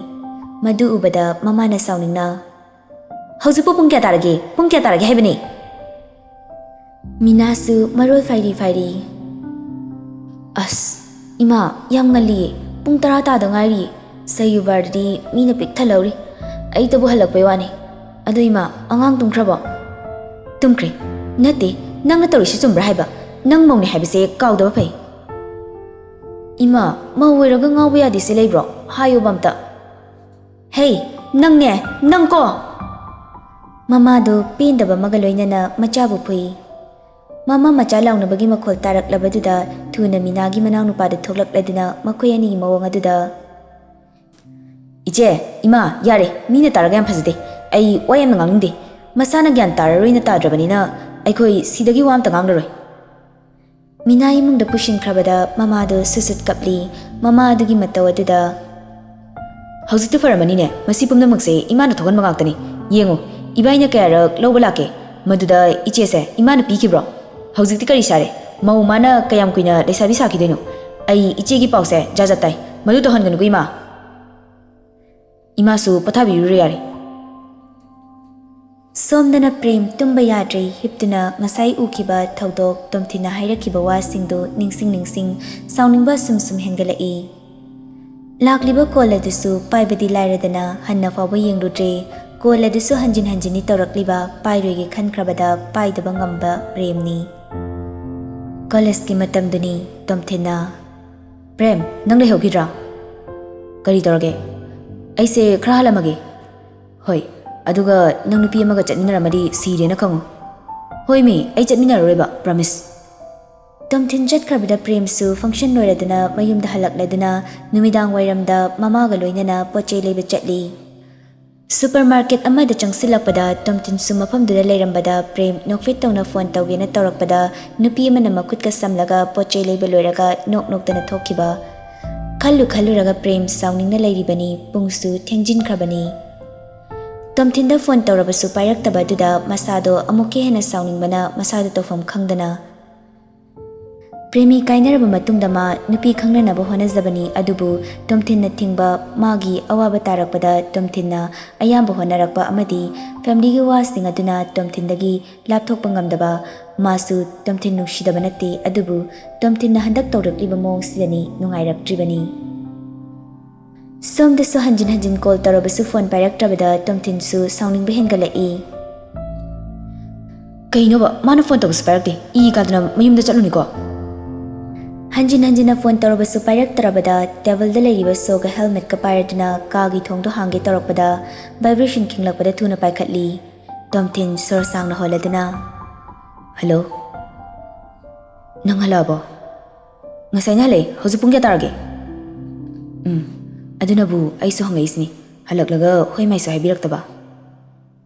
ꯃꯗꯨ ꯎꯕꯗ ꯃꯃꯥꯅ ꯁꯥꯎꯅꯤꯡꯅ, "ꯍꯧꯖꯤꯛꯄꯨ ꯄꯨꯡ ꯀꯌꯥ ꯇꯥꯔꯒꯦ? ꯄꯨꯡ ꯀꯌꯥ ꯇꯥꯔꯒꯦ ꯍꯥꯏꯕꯅꯤ?" ꯃꯤꯅꯥꯁꯨ ꯃꯔꯣꯜ ꯐꯥꯏꯔꯤ ꯐꯥꯏꯔꯤ꯫ "ꯑꯁ, ꯏꯃꯥ, ꯌꯥꯝ ꯉꯜꯂꯤꯌꯦ꯫ ꯄꯨꯡ ꯇꯔꯥ ꯇꯥꯗ ꯉꯥꯏꯔꯤꯌꯦ꯫ ꯁꯌꯨꯕꯥꯔꯗꯗꯤ ꯃꯤꯅ ꯄꯤꯛ ꯊꯜꯍꯧꯔꯤ꯫ ꯑꯩꯇꯕꯨ ꯍꯜꯂꯛꯄꯩ ꯋꯥꯅꯤ꯫ ꯑꯗꯣ ꯏꯃꯥ, ꯑꯉꯥꯡ ꯇꯨꯝꯈ꯭ꯔꯕꯣ?" "ꯇꯨꯝꯈ꯭ꯔꯦ꯫ ꯅꯠꯇꯦ, ꯅꯪꯅ ꯇꯧꯔꯤꯁꯤ ꯆꯨꯝꯕ꯭ꯔꯥ ꯍꯥꯏꯕ? ꯅꯪ ꯃꯧꯅꯦ ꯍꯥꯏꯕꯁꯦ ꯀꯥꯎꯗꯕ ꯐꯩ꯫ ꯏꯃꯥ, ꯃꯧ ꯑꯣꯏꯔꯒ ꯉꯥꯎꯕ ꯌꯥꯗꯦꯁꯦ ꯂꯩꯕ꯭ꯔꯣ? ꯍꯥꯏꯌꯣꯕ ꯑꯝꯇ꯫ ꯍꯦ, ꯅꯪꯅꯦ, ꯅꯪꯀꯣ! ꯃꯃꯥꯗꯨ ꯄꯦꯟꯗꯕ ꯑꯃꯒ ꯂꯣꯏꯅꯅ ꯃꯆꯥꯕꯨ ꯐꯨꯏ꯫ ꯃꯃꯥ ꯃꯆꯥ ꯂꯥꯎꯅꯕꯒꯤ ꯃꯈꯣꯜ ꯇꯥꯔꯛꯂꯕꯗꯨꯗ ꯊꯨꯅ ꯃꯤꯅꯥꯒꯤ ꯃꯅꯥꯎꯅꯨꯄꯥꯗꯨ ꯊꯣꯛꯂꯛꯂꯗꯨꯅ ꯃꯈꯣꯏ ꯑꯅꯤꯒꯤ ꯃꯑꯣꯡ ꯑꯗꯨꯗ, "ꯏꯆꯦ, ꯏꯃꯥ, ꯌꯥꯔꯦ, ꯃꯤꯅ ꯇꯥꯔꯒ ꯌꯥꯝ ꯐꯖꯗꯦ꯫ ꯑꯩ ꯋꯥ ꯌꯥꯝꯅ ꯉꯥꯡꯅꯤꯡꯗꯦ꯫ ꯃꯁꯥꯅ ꯒ꯭ꯌꯥꯟ ꯇꯥꯔꯔꯣꯏꯅ ꯇꯥꯗ꯭ꯔꯕꯅꯤꯅ ꯑꯩꯈꯣꯏ ꯁꯤꯗꯒꯤ ꯋꯥ ꯑꯝꯇ ꯉꯥꯡꯂꯔꯣꯏ꯫" ꯃꯤꯅꯥ ꯏꯃꯨꯡꯗ ꯄꯨꯁꯤꯟꯈ꯭ꯔꯕꯗ ꯃꯃꯥꯗꯨ ꯁꯨꯠ ꯁꯨꯠ ꯀꯞꯂꯤ꯫ ꯃꯃꯥ ꯑꯗꯨꯒꯤ ꯃꯇꯧ ꯑꯗꯨꯗ, "ꯍꯧꯖꯤꯛꯇꯤ ꯐꯔꯝꯃꯅꯤꯅꯦ, ꯃꯁꯤ ꯄꯨꯝꯅꯃꯛꯁꯦ ꯏꯃꯥꯅ ꯊꯣꯛꯍꯟꯕ ꯉꯥꯛꯇꯅꯤ꯫ ꯌꯦꯡꯉꯨ, ꯏꯕꯥꯏꯅ ꯀꯌꯥꯔꯛ ꯂꯧꯕ ꯂꯥꯛꯀꯦ, ꯃꯗꯨꯗ ꯏꯆꯦꯁꯦ ꯏꯃꯥꯅ ꯄꯤꯈꯤꯕ꯭ꯔꯣ? ꯍꯧꯖꯤꯛꯇꯤ ꯀꯔꯤ ꯁꯥꯔꯦ? ꯃꯧ ꯃꯥꯅ ꯀꯌꯥꯝ ꯀꯨꯏꯅ ꯂꯩꯁꯥꯕꯤ ꯁꯥꯈꯤꯗꯣꯏꯅꯣ? ꯑꯩ ꯏꯆꯦꯒꯤ ꯄꯥꯎꯁꯦ ꯖꯥꯠ ꯖꯥꯠ ꯇꯥꯏ꯫ ꯃꯗꯨ ꯇꯧꯍꯟꯒꯅꯨꯀꯣ ꯏꯃꯥ꯫ ꯏꯃꯥꯁꯨ ꯄꯣꯊꯥꯕꯤꯔꯨꯔꯣ ꯌꯥꯔꯦ꯫" ꯁꯣꯝꯗꯅ ꯄ꯭ꯔꯦꯝ ꯇꯨꯝꯕ ꯌꯥꯗ꯭ꯔꯦ꯫ ꯍꯤꯞꯇꯨꯅ ꯉꯁꯥꯏ ꯎꯈꯤꯕ ꯊꯧꯗꯣꯛ ꯇꯣꯝꯊꯤꯟꯅ ꯍꯥꯏꯔꯛꯈꯤꯕ ꯋꯥꯁꯤꯡꯗꯨ ꯅꯤꯡꯁꯤꯡ ꯅꯤꯡꯁꯤꯡ ꯁꯥꯎꯅꯤꯡꯕ ꯁꯨꯝ ꯁꯨꯝ ꯍꯦꯟꯒꯠꯂꯛꯏ꯫ ꯂꯥꯛꯂꯤꯕ ꯀꯣꯜ ꯑꯗꯨꯁꯨ ꯄꯥꯏꯕꯗꯤ ꯂꯥꯏꯔꯗꯅ ꯍꯟꯅ ꯐꯥꯎꯕ ꯌꯦꯡꯂꯨꯗ꯭ꯔꯦ꯫ ꯀꯣꯜ ꯑꯗꯨꯁꯨ ꯍꯟꯖꯤꯟ ꯍꯟꯖꯤꯟꯅꯤ ꯇꯧꯔꯛꯂꯤꯕ, ꯄꯥꯏꯔꯣꯏꯒꯦ ꯈꯟꯈ꯭ꯔꯕꯗ ꯄꯥꯏꯗꯕ ꯉꯝꯕ ꯄ꯭ꯔꯦꯝꯅꯤ꯫ ꯀꯣꯂꯦꯖꯀꯤ ꯃꯇꯝꯗꯨꯅꯤ꯫ ꯇꯣꯝꯊꯤꯟꯅ, "ꯄ꯭ꯔꯦꯝ, ꯅꯪ ꯂꯩꯍꯧꯈꯤꯗ꯭ꯔꯥ? ꯀꯔꯤ ꯇꯧꯔꯒꯦ? ꯑꯩꯁꯦ ꯈꯔ ꯍꯜꯂꯝꯃꯒꯦ꯫" "ꯍꯣꯏ, ꯑꯗꯨꯒ ꯅꯪ ꯅꯨꯄꯤ ꯑꯃꯒ ꯆꯠꯃꯤꯟꯅꯔꯝꯃꯗꯤ ꯁꯤꯔꯦꯅ ꯈꯪꯉꯨ꯫" "ꯍꯣꯏ ꯃꯤ, ꯑꯩ ꯆꯠꯃꯤꯟꯅꯔꯔꯣꯏꯕ, ꯄ꯭ꯔꯣꯃꯤꯁ꯫" ꯇꯣꯝꯊꯤꯟ ꯆꯠꯈ꯭ꯔꯕꯗ ꯄ꯭ꯔꯦꯝꯁꯨ ꯐꯪꯁꯟ ꯂꯣꯏꯔꯗꯨꯅ ꯃꯌꯨꯝꯗ ꯍꯜꯂꯛꯂꯗꯨꯅ ꯅꯨꯃꯤꯗꯥꯡ ꯋꯥꯏꯔꯝꯗ ꯃꯃꯥꯒ ꯂꯣꯏꯅꯅ ꯄꯣꯠ ꯆꯩ ꯂꯩꯕ ꯆꯠꯂꯤ꯫ ꯁꯨꯄꯔ ꯃꯥꯔꯀꯦꯠ ꯑꯃꯗ ꯆꯪꯁꯤꯜꯂꯛꯄꯗ ꯇꯣꯝꯊꯤꯟꯁꯨ ꯃꯐꯝꯗꯨꯗ ꯂꯩꯔꯝꯕꯗ ꯄ꯭ꯔꯦꯝ ꯅꯣꯛꯐꯦꯠ ꯇꯧꯅ ꯐꯣꯟ ꯇꯧꯒꯦꯅ ꯇꯧꯔꯛꯄꯗ ꯅꯨꯄꯤ ꯑꯃꯅ ꯃꯈꯨꯠꯀ ꯁꯝꯂꯒ ꯄꯣꯠ ꯆꯩ ꯂꯩꯕ ꯂꯣꯏꯔꯒ ꯅꯣꯛ ꯅꯣꯛꯇꯅ ꯊꯣꯛꯈꯤꯕ꯫ ꯈꯜꯂꯨ ꯈꯜꯂꯨꯔꯒ ꯄ꯭ꯔꯦꯝ ꯁꯥꯎꯅꯤꯡꯅ ꯂꯩꯔꯤꯕꯅꯤ꯫ ꯄꯨꯡꯁꯨ ꯊꯦꯡꯖꯤꯟꯈ꯭ꯔꯕꯅꯤ꯫ ꯇꯣꯝꯊꯤꯟꯗ ꯐꯣꯟ ꯇꯧꯔꯕꯁꯨ ꯄꯥꯏꯔꯛꯇꯕ ꯑꯗꯨꯗ ꯃꯁꯥꯗꯣ ꯑꯃꯨꯛꯀ ꯍꯦꯟꯅ ꯁꯥꯎꯅꯤꯡꯕꯅ ꯃꯁꯥꯗꯣ ꯇꯧꯐꯝ ꯈꯪꯗꯅ, ꯄ꯭ꯔꯦꯃꯤ ꯀꯥꯏꯅꯔꯕ ꯃꯇꯨꯡꯗ ꯃꯥ ꯅꯨꯄꯤ ꯈꯪꯅꯅꯕ ꯍꯣꯠꯅꯖꯕꯅꯤ, ꯑꯗꯨꯕꯨ ꯇꯣꯝꯊꯤꯟꯅ ꯊꯤꯡꯕ꯫ ꯃꯥꯒꯤ ꯑꯋꯥꯕ ꯇꯥꯔꯛꯄꯗ ꯇꯣꯝꯊꯤꯟꯅ ꯑꯌꯥꯝꯕ ꯍꯣꯠꯅꯔꯛꯄ ꯑꯃꯗꯤ ꯐꯦꯃꯤꯂꯤꯒꯤ ꯋꯥꯁꯤꯡ ꯑꯗꯨꯅ ꯇꯣꯝꯊꯤꯟꯗꯒꯤ ꯂꯥꯞꯊꯣꯛꯄ ꯉꯝꯗꯕ꯫ ꯃꯥꯁꯨ ꯇꯣꯝꯊꯤꯟ ꯅꯨꯡꯁꯤꯗꯕ ꯅꯠꯇꯦ, ꯑꯗꯨꯕꯨ ꯇꯣꯝꯊꯤꯟꯅ ꯍꯟꯗꯛ ꯇꯧꯔꯛꯂꯤꯕ ꯃꯑꯣꯡꯁꯤꯗꯅꯤ ꯅꯨꯡꯉꯥꯏꯔꯛꯇ꯭ꯔꯤꯕꯅꯤ꯫ ꯁꯣꯝꯗꯁꯨ ꯍꯟꯖꯤꯟ ꯍꯟꯖꯤꯟ ꯀꯣꯜ ꯇꯧꯔꯕꯁꯨ ꯐꯣꯟ ꯄꯥꯏꯔꯛꯇ꯭ꯔꯕꯗ ꯇꯣꯝꯊꯤꯟꯁꯨ ꯁꯥꯎꯅꯤꯡꯕ ꯍꯦꯟꯒꯠꯂꯛꯏ꯫ ꯀꯩꯅꯣꯕ, ꯃꯥꯅ ꯐꯣꯟ ꯇꯧꯕꯁꯨ ꯄꯥꯏꯔꯛꯇꯦ꯫ ꯏ ꯀꯥꯗꯅ ꯃꯌꯨꯝꯗ ꯆꯠꯂꯨꯅꯤꯀꯣ꯫ ꯍꯟꯖꯤꯟ ꯍꯟꯖꯤꯟꯅ ꯐꯣꯟ ꯇꯧꯔꯕꯁꯨ ꯄꯥꯏꯔꯛꯇ꯭ꯔꯕꯗ, ꯇꯦꯕꯜꯗ ꯂꯩꯔꯤꯕ ꯁꯣꯒ ꯍꯦꯜꯃꯦꯠꯀ ꯄꯥꯏꯔꯗꯨꯅ ꯀꯥꯒꯤ ꯊꯣꯡꯗꯣ ꯍꯥꯡꯒꯦ ꯇꯧꯔꯛꯄꯗ, ꯚꯥꯏꯕ꯭ꯔꯦꯁꯟ ꯈꯤꯡꯂꯛꯄꯗ ꯊꯨꯅ ꯄꯥꯏꯈꯠꯂꯤ꯫ ꯇꯣꯝꯊꯤꯟ ꯁꯣꯔ ꯁꯥꯡꯅ ꯍꯣꯜꯂꯗꯨꯅ, "ꯍꯜꯂꯣ, ꯅꯪ ꯍꯜꯂꯛꯑꯕꯣ? ꯉꯁꯥꯏꯅ ꯍꯜꯂꯛꯑꯦ, ꯍꯧꯖꯤꯛ ꯄꯨꯡ ꯀꯌꯥ ꯇꯥꯔꯒꯦ?" "ꯎꯝ, ꯑꯗꯨꯅꯕꯨ ꯑꯩꯁꯨ ꯍꯪꯉꯛꯏꯁꯤꯅꯤ, ꯍꯜꯂꯛꯂꯒ ꯍꯣꯏ ꯃꯥꯏꯁꯨ ꯍꯥꯏꯕꯤꯔꯛꯇꯕ꯫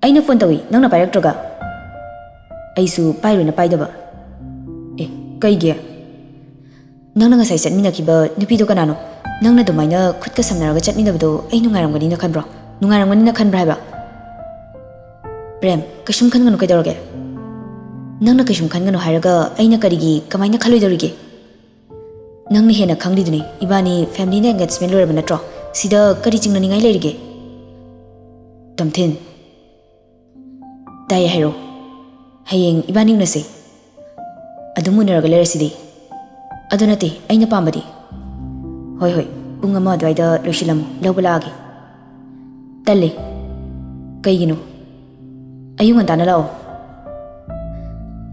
ꯑꯩꯅ ꯐꯣꯟ ꯇꯧꯏ, ꯅꯪꯅ ꯄꯥꯏꯔꯛꯇ꯭ꯔꯒ?" "ꯑꯩꯁꯨ ꯄꯥꯏꯔꯣꯏꯅ ꯄꯥꯏꯗꯕ꯫" "ꯑꯦ, ꯀꯩꯒꯤ?" "ꯅꯪꯅ ꯉꯁꯥꯏ ꯆꯠꯃꯤꯟꯅꯈꯤꯕ ꯅꯨꯄꯤꯗꯣ ꯀꯅꯥꯅꯣ? ꯅꯪꯅ ꯑꯗꯨꯃꯥꯏꯅ ꯈꯨꯠꯀ ꯁꯝꯅꯔꯒ ꯆꯠꯃꯤꯟꯅꯕꯗꯣ ꯑꯩ ꯅꯨꯡꯉꯥꯏꯔꯝꯒꯅꯤꯅ ꯈꯟꯕ꯭ꯔꯣ? ꯅꯨꯡꯉꯥꯏꯔꯝꯒꯅꯤꯅ ꯈꯟꯕ꯭ꯔꯥ ꯍꯥꯏꯕ?" "ꯄ꯭ꯔꯦꯝ, ꯀꯩꯁꯨꯝ ꯈꯟꯒꯅꯨ, ꯀꯩꯗꯧꯔꯒꯦ?" "ꯅꯪꯅ ꯀꯩꯁꯨꯝ ꯈꯟꯒꯅꯨ ꯍꯥꯏꯔꯒ ꯑꯩꯅ ꯀꯔꯤꯒꯤ, ꯀꯃꯥꯏꯅ ꯈꯜꯂꯣꯏꯗꯧꯔꯤꯒꯦ? ꯅꯪꯅ ꯍꯦꯟꯅ ꯈꯪꯂꯤꯗꯨꯅꯤ, ꯏꯕꯥꯅꯤ ꯐꯦꯃꯤꯂꯤꯅ ꯑꯦꯡꯒꯦꯖꯃꯦꯟ ꯂꯣꯏꯔꯕ ꯅꯠꯇ꯭ꯔꯣ? ꯁꯤꯗ ꯀꯔꯤ ꯆꯤꯡꯅꯅꯤꯡꯉꯥꯏ ꯂꯩꯔꯤꯒꯦ?" "ꯇꯣꯝꯊꯤꯟ, ꯇꯥꯏ ꯍꯥꯏꯔꯣ꯫ ꯍꯌꯦꯡ ꯏꯕꯥꯅꯤ ꯎꯅꯁꯦ꯫ ꯑꯗꯨꯝ ꯎꯅꯔꯒ ꯂꯩꯔꯁꯤꯗꯤ꯫" "ꯑꯗꯨ ꯅꯠꯇꯦ, ꯑꯩꯅ ꯄꯥꯝꯕꯗꯤ꯫" "ꯍꯣꯏ, ꯍꯣꯏ, ꯄꯨꯡ ꯑꯃ ꯑꯗꯨꯋꯥꯏꯗ ꯂꯣꯏꯁꯤꯜꯂꯝꯃꯨ, ꯂꯧꯕ ꯂꯥꯛꯑꯒꯦ꯫" "ꯇꯜꯂꯦ꯫" "ꯀꯩꯒꯤꯅꯣ?" "ꯑꯌꯨꯛ ꯉꯟꯇꯥꯅ ꯂꯥꯛꯑꯣ꯫"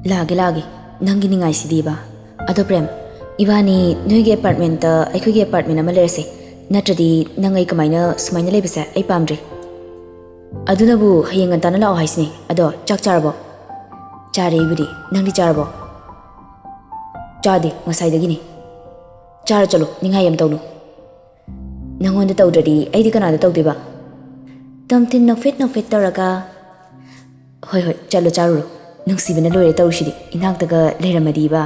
"ꯂꯥꯛꯑꯒꯦ, ꯂꯥꯛꯑꯒꯦ, ꯅꯪꯒꯤ ꯅꯤꯡꯉꯥꯏꯁꯤꯗꯤꯕ꯫ ꯑꯗꯣ ꯄ꯭ꯔꯦꯝ, ꯏꯕꯥꯅꯤ ꯅꯣꯏꯒꯤ ꯑꯦꯄꯥꯔꯠꯃꯦꯟꯇ ꯑꯩꯈꯣꯏꯒꯤ ꯑꯦꯄꯥꯔꯠꯃꯦꯟ ꯑꯃ ꯂꯩꯔꯁꯦ꯫ ꯅꯠꯇ꯭ꯔꯗꯤ ꯅꯪ ꯑꯩ ꯀꯃꯥꯏꯅ ꯁꯨꯃꯥꯏꯅ ꯂꯩꯕꯁꯦ ꯑꯩ ꯄꯥꯝꯗ꯭ꯔꯦ꯫" "ꯑꯗꯨꯅꯕꯨ ꯍꯌꯦꯡ ꯉꯟꯇꯥꯅ ꯂꯥꯛꯑꯣ ꯍꯥꯏꯁꯤꯅꯦ꯫ ꯑꯗꯣ ꯆꯥꯛ ꯆꯥꯔꯕꯣ?" "ꯆꯥꯔꯦ ꯑꯩꯕꯨꯗꯤ꯫ ꯅꯪꯗꯤ ꯆꯥꯔꯕꯣ?" "ꯆꯥꯗꯦ, ꯉꯁꯥꯏꯗꯒꯤꯅꯤ꯫" "ꯆꯥꯔ ꯆꯠꯂꯣ, ꯅꯤꯡꯉꯥꯏ ꯌꯥꯝ ꯇꯧꯅꯨ꯫" "ꯅꯪꯉꯣꯟꯗ ꯇꯧꯗ꯭ꯔꯗꯤ ꯑꯩꯗꯤ ꯀꯅꯥꯗ ꯇꯧꯗꯣꯏꯕ?" ꯇꯣꯝꯊꯤꯟ ꯅꯣꯛꯐꯦꯠ ꯅꯣꯛꯐꯦꯠ ꯇꯧꯔꯒ, "ꯍꯣꯏ, ꯍꯣꯏ, ꯆꯠꯂꯣ, ꯆꯥꯔꯨꯔꯣ꯫ ꯅꯨꯡꯁꯤꯕꯅ ꯂꯣꯏꯔꯦ ꯇꯧꯔꯤꯁꯤꯗꯤ, ꯏꯅꯥꯛꯇꯒ ꯂꯩꯔꯝꯃꯗꯤꯕ꯫"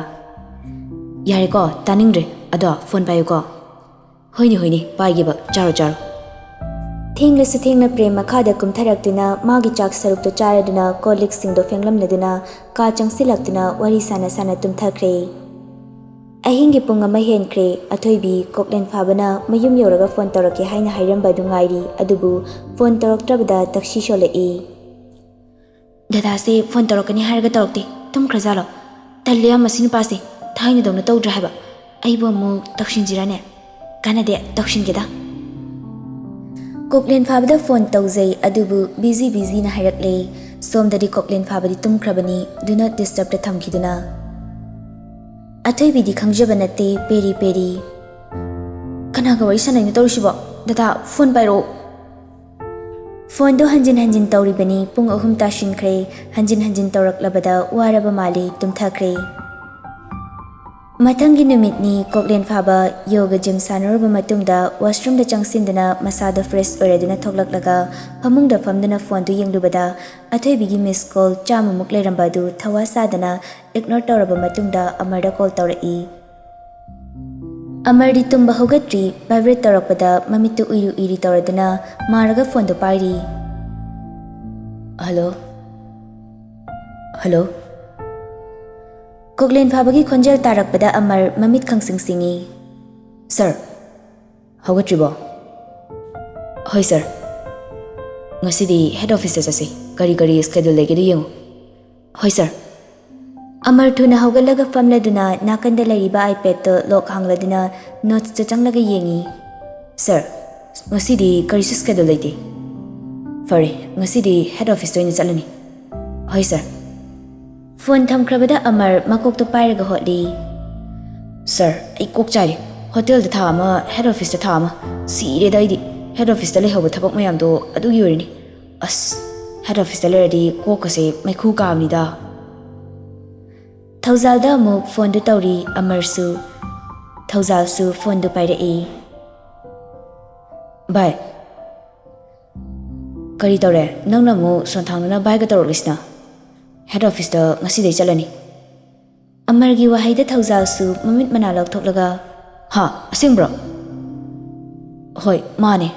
"ꯌꯥꯔꯦꯀꯣ, ꯇꯥꯅꯤꯡꯗ꯭ꯔꯦ꯫ ꯑꯗꯣ ꯐꯣꯟ ꯄꯥꯏꯌꯨꯀꯣ꯫" "ꯍꯣꯏꯅꯦ, ꯍꯣꯏꯅꯦ, ꯄꯥꯏꯒꯦꯕ, ꯆꯥꯔꯣ, ꯆꯥꯔꯣ꯫" ꯊꯦꯡꯂꯁꯨ ꯊꯦꯡꯅ ꯄ꯭ꯔꯦꯝ ꯃꯈꯥꯗ ꯀꯨꯝꯊꯔꯛꯇꯨꯅ ꯃꯥꯒꯤ ꯆꯥꯛ ꯁꯔꯨꯛꯇꯣ ꯆꯥꯔꯗꯨꯅ ꯀꯣꯜ ꯂꯤꯛꯁꯤꯡꯗꯣ ꯐꯦꯡꯂꯝꯂꯗꯨꯅ ꯀꯥ ꯆꯪꯁꯤꯜꯂꯛꯇꯨꯅ ꯋꯥꯔꯤ ꯁꯥꯟꯅ ꯁꯥꯟꯅ ꯇꯨꯝꯊꯈ꯭ꯔꯦ꯫ ꯑꯍꯤꯡꯒꯤ ꯄꯨꯡ ꯑꯃ ꯍꯦꯟꯈ꯭ꯔꯦ꯫ ꯑꯊꯣꯏꯕꯤ ꯀꯣꯛꯂꯦꯟ ꯐꯥꯕꯅ ꯃꯌꯨꯝ ꯌꯧꯔꯒ ꯐꯣꯟ ꯇꯧꯔꯛꯀꯦ ꯍꯥꯏꯅ ꯍꯥꯏꯔꯝꯕ ꯑꯗꯨ ꯉꯥꯏꯔꯤ, ꯑꯗꯨꯕꯨ ꯐꯣꯟ ꯇꯧꯔꯛꯇ꯭ꯔꯕꯗ ꯇꯛꯁꯤ ꯁꯣꯜꯂꯛꯏ꯫ "ꯗꯗꯥꯁꯦ ꯐꯣꯟ ꯇꯧꯔꯛꯀꯅꯤ ꯍꯥꯏꯔꯒ ꯇꯧꯔꯛꯇꯦ, ꯇꯨꯝꯈ꯭ꯔꯖꯥꯠꯂꯣ? ꯇꯜꯂꯦ ꯌꯥꯝ ꯃꯁꯤ ꯅꯨꯄꯥꯁꯦ, ꯊꯥꯏꯅꯗꯧꯅ ꯇꯧꯗ꯭ꯔꯦ ꯍꯥꯏꯕ꯫ ꯑꯩꯕꯨ ꯑꯃꯨꯛ ꯇꯧꯁꯤꯟꯁꯤꯔꯅꯦ? ꯀꯥꯟꯅꯗꯦ, ꯇꯧꯁꯤꯟꯒꯦꯗ꯫" ꯀꯣꯛꯂꯦꯟ ꯐꯥꯕꯗ ꯐꯣꯟ ꯇꯧꯖꯩ, ꯑꯗꯨꯕꯨ ꯕꯤꯖꯤ ꯕꯤꯖꯤꯅ ꯍꯥꯏꯔꯛꯂꯦ꯫ ꯁꯣꯝꯗꯗꯤ ꯀꯣꯛꯂꯦꯟ ꯐꯥꯕꯗꯤ ꯇꯨꯝꯈ꯭ꯔꯕꯅꯤ, do not disturb ꯇ ꯊꯝꯈꯤꯗꯨꯅ꯫ ꯑꯊꯣꯏꯕꯤꯗꯤ ꯈꯪꯖꯕ ꯅꯠꯇꯦ, ꯄꯦꯔꯤ ꯄꯦꯔꯤ꯫ "ꯀꯅꯥꯒ ꯋꯥꯔꯤ ꯁꯥꯟꯅꯩꯅꯣ ꯇꯧꯔꯤꯁꯤꯕꯣ? ꯗꯗꯥ, ꯐꯣꯟ ꯄꯥꯏꯔꯛꯑꯣ꯫" ꯐꯣꯟꯗꯣ ꯍꯟꯖꯤꯟ ꯍꯟꯖꯤꯟ ꯇꯧꯔꯤꯕꯅꯤ꯫ ꯄꯨꯡ ꯑꯍꯨꯝ ꯇꯥꯁꯤꯟꯈ꯭ꯔꯦ꯫ ꯍꯟꯖꯤꯟ ꯍꯟꯖꯤꯟ ꯇꯧꯔꯛꯂꯕꯗ ꯋꯥꯔꯕ ꯃꯥꯜꯂꯤ, ꯇꯨꯝꯊꯈ꯭ꯔꯦ꯫ ꯃꯊꯪꯒꯤ ꯅꯨꯃꯤꯠꯅꯤ꯫ ꯀꯣꯛꯂꯦꯟ ꯐꯥꯕ ꯌꯣꯒ ꯖꯤꯝ ꯁꯥꯟꯅꯔꯨꯕ ꯃꯇꯨꯡꯗ washroom ꯗ ꯆꯪꯁꯤꯟꯗꯨꯅ ꯃꯁꯥꯗꯣ fresh ꯑꯣꯏꯔꯗꯨꯅ ꯊꯣꯛꯂꯛꯂꯒ ꯐꯃꯨꯡꯗ ꯐꯝꯗꯨꯅ ꯐꯣꯟꯗꯨ ꯌꯦꯡꯂꯨꯕꯗ ꯑꯊꯣꯏꯕꯤꯒꯤ miss call ꯆꯥꯝꯃꯃꯨꯛ ꯂꯩꯔꯝꯕ ꯑꯗꯨ ꯊꯋꯥ ꯁꯥꯗꯅ ignore ꯇꯧꯔꯕ ꯃꯇꯨꯡꯗ ꯑꯃꯔꯗ call ꯇꯧꯔꯛꯏ꯫ ꯑꯃꯔꯗꯤ ꯇꯨꯝꯕ ꯍꯧꯒꯠꯇ꯭ꯔꯤ꯫ Vibrate ꯇꯧꯔꯛꯄꯗ ꯃꯃꯤꯠꯇꯨ ꯎꯏꯔꯤ ꯎꯏꯔꯤ ꯇꯧꯔꯗꯨꯅ ꯃꯥꯔꯒ ꯐꯣꯟꯗꯨ ꯄꯥꯏꯔꯤ꯫ "ꯍꯜꯂꯣ? ꯍꯜꯂꯣ?" ꯀꯣꯛꯂꯦꯟ ꯐꯥꯕꯒꯤ ꯈꯣꯟꯖꯦꯜ ꯇꯥꯔꯛꯄꯗ ꯑꯃꯔ ꯃꯃꯤꯠ ꯈꯪꯁꯤꯡ ꯁꯤꯡꯏ꯫ "ꯁꯥꯔ, ꯍꯧꯒꯠꯇ꯭ꯔꯤꯕꯣ?" "ꯍꯣꯏ ꯁꯥꯔ꯫ ꯉꯁꯤꯗꯤ head office ꯇ ꯆꯠꯁꯤ꯫ ꯀꯔꯤ ꯀꯔꯤ schedule ꯂꯩꯒꯦꯗꯣ ꯌꯦꯡꯉꯨ꯫" "ꯍꯣꯏ ꯁꯥꯔ꯫" ꯑꯃꯔ ꯊꯨꯅ ꯍꯧꯒꯠꯂꯒ ꯐꯝꯂꯗꯨꯅ ꯅꯥꯀꯟꯗ ꯂꯩꯔꯤꯕ iPad ꯇꯣ lock ꯍꯥꯡꯂꯗꯨꯅ notes ꯇ ꯆꯪꯂꯒ ꯌꯦꯡꯏ꯫ "ꯁꯥꯔ, ꯉꯁꯤꯗꯤ ꯀꯔꯤꯁꯨ schedule ꯂꯩꯇꯦ꯫" "ꯐꯔꯦ, ꯉꯁꯤꯗꯤ head office ꯇ ꯑꯣꯏꯅ ꯆꯠꯂꯅꯤ꯫" "ꯍꯣꯏ ꯁꯥꯔ꯫" ꯐꯣꯟ ꯊꯝꯈ꯭ꯔꯕꯗ ꯑꯃꯔ ꯃꯀꯣꯛꯇꯣ ꯄꯥꯏꯔꯒ ꯍꯣꯠꯂꯤ꯫ "ꯁꯥꯔ, ꯑꯩ ꯀꯣꯛ ꯆꯥꯏꯔꯦ꯫ ꯍꯣꯇꯦꯜꯗ ꯊꯥ ꯑꯃ, head office ꯇ ꯊꯥ ꯑꯃ꯫ ꯁꯤꯔꯦꯗ ꯑꯩꯗꯤ꯫ Head office ꯇ ꯂꯩꯍꯧꯕ ꯊꯕꯛ ꯃꯌꯥꯝꯗꯣ ꯑꯗꯨꯒꯤ ꯑꯣꯏꯔꯅꯤ꯫ ꯑꯁ, head office ꯇ ꯂꯩꯔꯗꯤ ꯀꯣꯛꯀꯁꯦ ꯃꯩꯈꯨ ꯀꯥꯕꯅꯤꯗ꯫" ꯊꯧꯖꯥꯜꯗ ꯑꯃꯨꯛ ꯐꯣꯟꯗꯨ ꯇꯧꯔꯤ ꯑꯃꯔꯁꯨ꯫ ꯊꯧꯖꯥꯜꯁꯨ ꯐꯣꯟꯗꯨ ꯄꯥꯏꯔꯛꯏ꯫ "ꯚꯥꯏ, ꯀꯔꯤ ꯇꯧꯔꯦ? ꯅꯪꯅ ꯑꯃꯨꯛ ꯁꯣꯟꯊꯥꯡꯗꯨꯅ ꯚꯥꯏꯒ ꯇꯧꯔꯛꯂꯤꯁꯤꯅ?" "Head office ꯇ ꯉꯁꯤꯗꯩ ꯆꯠꯂꯅꯤ꯫" ꯑꯃꯔꯒꯤ ꯋꯥꯍꯩꯗ ꯊꯧꯖꯥꯜꯁꯨ ꯃꯃꯤꯠ ꯃꯅꯥ ꯂꯧꯊꯣꯛꯂꯒ, "ꯍꯥ? ꯑꯁꯦꯡꯕ꯭ꯔꯣ?" "ꯍꯣꯏ, ꯃꯥꯅꯦ꯫"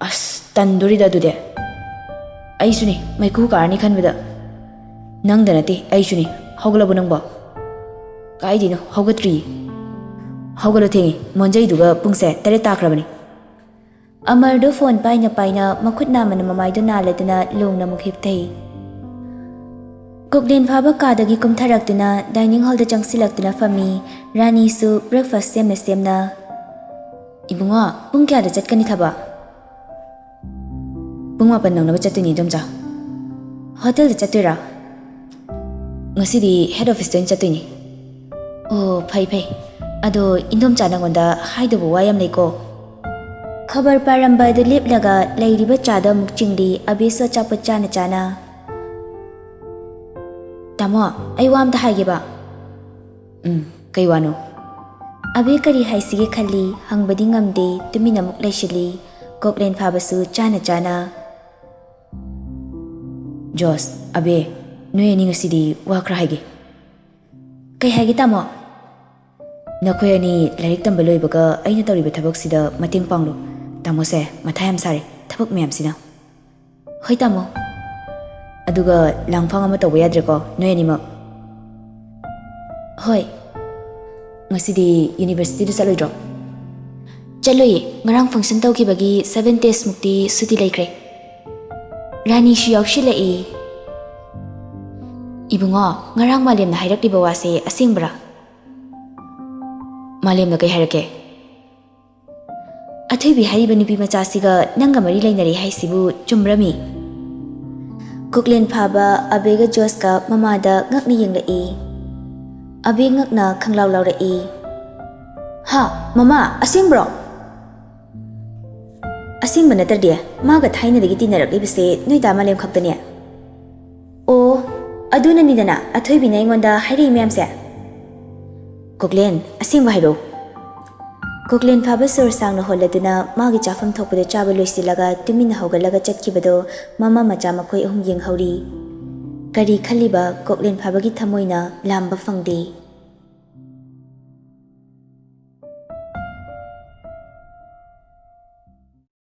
"ꯑꯁ, ꯇꯟꯗꯣꯔꯤꯗ ꯑꯗꯨꯗꯤ꯫ ꯑꯩꯁꯨꯅꯤ, ꯃꯩꯈꯨ ꯀꯥꯔꯅꯤ ꯈꯟꯕꯗ꯫" "ꯅꯪꯗ ꯅꯠꯇꯦ, ꯑꯩꯁꯨꯅꯤ꯫ ꯍꯧꯒꯠꯂꯕꯣ ꯅꯪꯕꯣ?" "ꯀꯥꯏꯗꯩꯅꯣ, ꯍꯧꯒꯠꯇ꯭ꯔꯤꯌꯦ꯫" "ꯍꯧꯒꯠꯂꯣ, ꯊꯦꯡꯉꯦ꯫ ꯃꯣꯟꯖꯩꯗꯨꯒ ꯄꯨꯡꯁꯦ ꯇꯔꯦꯠ ꯇꯥꯈ꯭ꯔꯕꯅꯤ꯫" ꯑꯃꯔꯗꯣ ꯐꯣꯟ ꯄꯥꯏꯅ ꯄꯥꯏꯅ ꯃꯈꯨꯠ ꯅꯥꯝꯃꯅ ꯃꯃꯥꯏꯗꯣ ꯅꯥꯜꯂꯗꯨꯅ ꯂꯣꯡꯅ ꯑꯃꯨꯛ ꯍꯤꯞꯊꯩ꯫ ꯀꯣꯛꯂꯦꯟ ꯐꯥꯕ ꯀꯥꯗꯒꯤ ꯀꯨꯝꯊꯔꯛꯇꯨꯅ dining hall ꯗ ꯆꯪꯁꯤꯜꯂꯛꯇꯨꯅ ꯐꯝꯃꯤ꯫ ꯔꯥꯅꯤꯁꯨ breakfast ꯁꯦꯝꯅ ꯁꯦꯝꯅ, "ꯏꯕꯨꯡꯉꯣ, ꯄꯨꯡ ꯀꯌꯥꯗ ꯆꯠꯀꯅꯤ ꯊꯕꯛ?" "ꯄꯨꯡ ꯃꯥꯄꯟ ꯅꯪꯅꯕ ꯆꯠꯇꯣꯏꯅꯤ, ꯏꯗꯣꯝꯆꯥ꯫" ꯍꯣꯇꯦꯜꯗ ꯆꯠꯇꯣꯏꯔꯥ? ꯉꯁꯤꯗꯤ ꯍꯦꯗ ꯑꯣꯐꯤꯁꯇ ꯑꯣꯏꯅ ꯆꯠꯇꯣꯏꯅꯦ꯫ ꯑꯣ, ꯐꯩ ꯐꯩ꯫ ꯑꯗꯣ ꯏꯟꯗꯣꯝꯆꯥ ꯅꯪꯉꯣꯟꯗ ꯍꯥꯏꯗꯧꯕ ꯋꯥ ꯌꯥꯝ ꯂꯩꯀꯣ꯫ ꯈꯕꯔ ꯄꯥꯔꯝꯕ ꯑꯗꯨ ꯂꯦꯞꯂꯒ ꯂꯩꯔꯤꯕ ꯆꯥꯗ ꯑꯃꯨꯛ ꯆꯤꯡꯂꯤ ꯑꯕꯤꯁꯨ ꯑꯆꯥꯄꯣꯠ ꯆꯥꯅ ꯆꯥꯅ꯫ ꯇꯥꯃꯣ, ꯑꯩ ꯋꯥ ꯑꯝꯇ ꯍꯥꯏꯒꯦꯕ꯫ ꯎꯝ, ꯀꯩ ꯋꯥꯅꯣ? ꯑꯕꯦ ꯀꯔꯤ ꯍꯥꯏꯁꯤꯒꯦ ꯈꯜꯂꯤ, ꯍꯪꯕꯗꯤ ꯉꯝꯗꯦ, ꯇꯨꯃꯤꯟꯅ ꯑꯃꯨꯛ ꯂꯩꯁꯤꯜꯂꯤ꯫ ꯀꯣꯛꯂꯦꯟ ꯐꯥꯕꯁꯨ ꯆꯥꯅ ꯆꯥꯅ꯫ ꯖꯣꯁ, ꯑꯕꯦ, ꯅꯣꯏ ꯑꯅꯤ ꯉꯁꯤꯗꯤ ꯋꯥ ꯈꯔ ꯍꯥꯏꯒꯦ꯫ ꯀꯩ ꯍꯥꯏꯒꯦ ꯇꯥꯃꯣ? ꯅꯈꯣꯏ ꯑꯅꯤ ꯂꯥꯏꯔꯤꯛ ꯇꯝꯕ ꯂꯣꯏꯕꯒ ꯑꯩꯅ ꯇꯧꯔꯤꯕ ꯊꯕꯛꯁꯤꯗ ꯃꯇꯦꯡ ꯄꯥꯡꯂꯨ꯫ ꯇꯥꯃꯣꯁꯦ ꯃꯊꯥ ꯌꯥꯝ ꯁꯥꯔꯦ ꯊꯕꯛ ꯃꯌꯥꯝꯁꯤꯅ꯫ ꯍꯣꯏ ꯇꯥꯃꯣ꯫ ꯑꯗꯨꯒ ꯂꯥꯡꯐꯥꯡ ꯑꯃ ꯇꯧꯕ ꯌꯥꯗ꯭ꯔꯦꯀꯣ ꯅꯣꯏ ꯑꯅꯤꯃꯛ? ꯍꯣꯏ꯫ ꯉꯁꯤꯗꯤ ꯌꯨꯅꯤꯚꯔꯁꯤꯇꯤꯗ ꯆꯠꯂꯣꯏꯗ꯭ꯔꯣ? ꯆꯠꯂꯣꯏꯌꯦ, ꯉꯔꯥꯡ ꯐꯪꯁꯟ ꯇꯧꯈꯤꯕꯒꯤ ꯁꯚꯦꯟ ꯗꯦꯖꯃꯨꯛꯇꯤ ꯁꯨꯇꯤ ꯂꯩꯈ꯭ꯔꯦ꯫ ꯔꯥꯅꯤꯁꯨ ꯌꯥꯎꯁꯤꯜꯂꯛꯏ꯫ ꯏꯕꯨꯡꯉꯣ, ꯉꯔꯥꯡ ꯃꯥꯂꯦꯝꯅ ꯍꯥꯏꯔꯛꯂꯤꯕ ꯋꯥꯁꯦ ꯑꯁꯦꯡꯕꯔꯥ? ꯃꯥꯂꯦꯝꯅ ꯀꯩ ꯍꯥꯏꯔꯛꯀꯦ? ꯑꯊꯣꯏꯕꯤ ꯍꯥꯏꯔꯤꯕ ꯅꯨꯄꯤ ꯃꯆꯥꯁꯤꯒ ꯅꯪꯒ ꯃꯔꯤ ꯂꯩꯅꯔꯦ ꯍꯥꯏꯁꯤꯕꯨ ꯆꯨꯝꯕ꯭ꯔꯃꯤ? ꯀꯣꯛꯂꯦꯟ ꯐꯥꯕ ꯑꯕꯦꯒ ꯖꯣꯁꯀ ꯃꯃꯥꯗ ꯉꯛꯅ ꯌꯦꯡꯂꯛꯏ꯫ ꯑꯕꯦ ꯉꯛꯅ ꯈꯪꯂꯥꯎ ꯂꯥꯎꯔꯛꯏ꯫ ꯍꯥ, ꯃꯃꯥ, ꯑꯁꯦꯡꯕ꯭ꯔꯣ? ꯑꯁꯦꯡꯕ ꯅꯠꯇ꯭ꯔꯗꯤ ꯃꯥꯒ ꯊꯥꯏꯅꯗꯒꯤ ꯇꯤꯟꯅꯔꯛꯂꯤꯕꯁꯦ ꯅꯣꯏ ꯗꯥ ꯃꯥꯂꯦꯝ ꯈꯛꯇꯅꯦ꯫ ꯑꯣ, ꯑꯗꯨꯅꯅꯤꯗꯅ ꯑꯊꯣꯏꯕꯤꯅ ꯑꯩꯉꯣꯟꯗ ꯍꯥꯏꯔꯛꯏ ꯃꯌꯥꯝꯁꯦ꯫ ꯀꯣꯛꯂꯦꯟ, ꯑꯁꯦꯡꯕ ꯍꯥꯏꯔꯛꯎ꯫ ꯀꯣꯛꯂꯦꯟ ꯐꯥꯕ ꯁꯣꯔ ꯁꯥꯡꯅ ꯍꯣꯜꯂꯗꯨꯅ ꯃꯥꯒꯤ ꯆꯥꯐꯝ ꯊꯣꯛꯄꯗ ꯆꯥꯕ ꯂꯣꯏꯁꯤꯜꯂꯒ ꯇꯨꯃꯤꯟꯅ ꯍꯧꯒꯠꯂꯒ ꯆꯠꯈꯤꯕꯗꯣ ꯃꯃꯥ ꯃꯆꯥ ꯃꯈꯣꯏ ꯑꯍꯨꯝ ꯌꯦꯡꯍꯧꯔꯤ꯫ ꯀꯔꯤ ꯈꯜꯂꯤꯕ ꯀꯣꯛꯂꯦꯟ ꯐꯥꯕꯒꯤ ꯊꯃꯣꯏꯅ ꯂꯥꯝꯕ ꯐꯪꯗꯦ꯫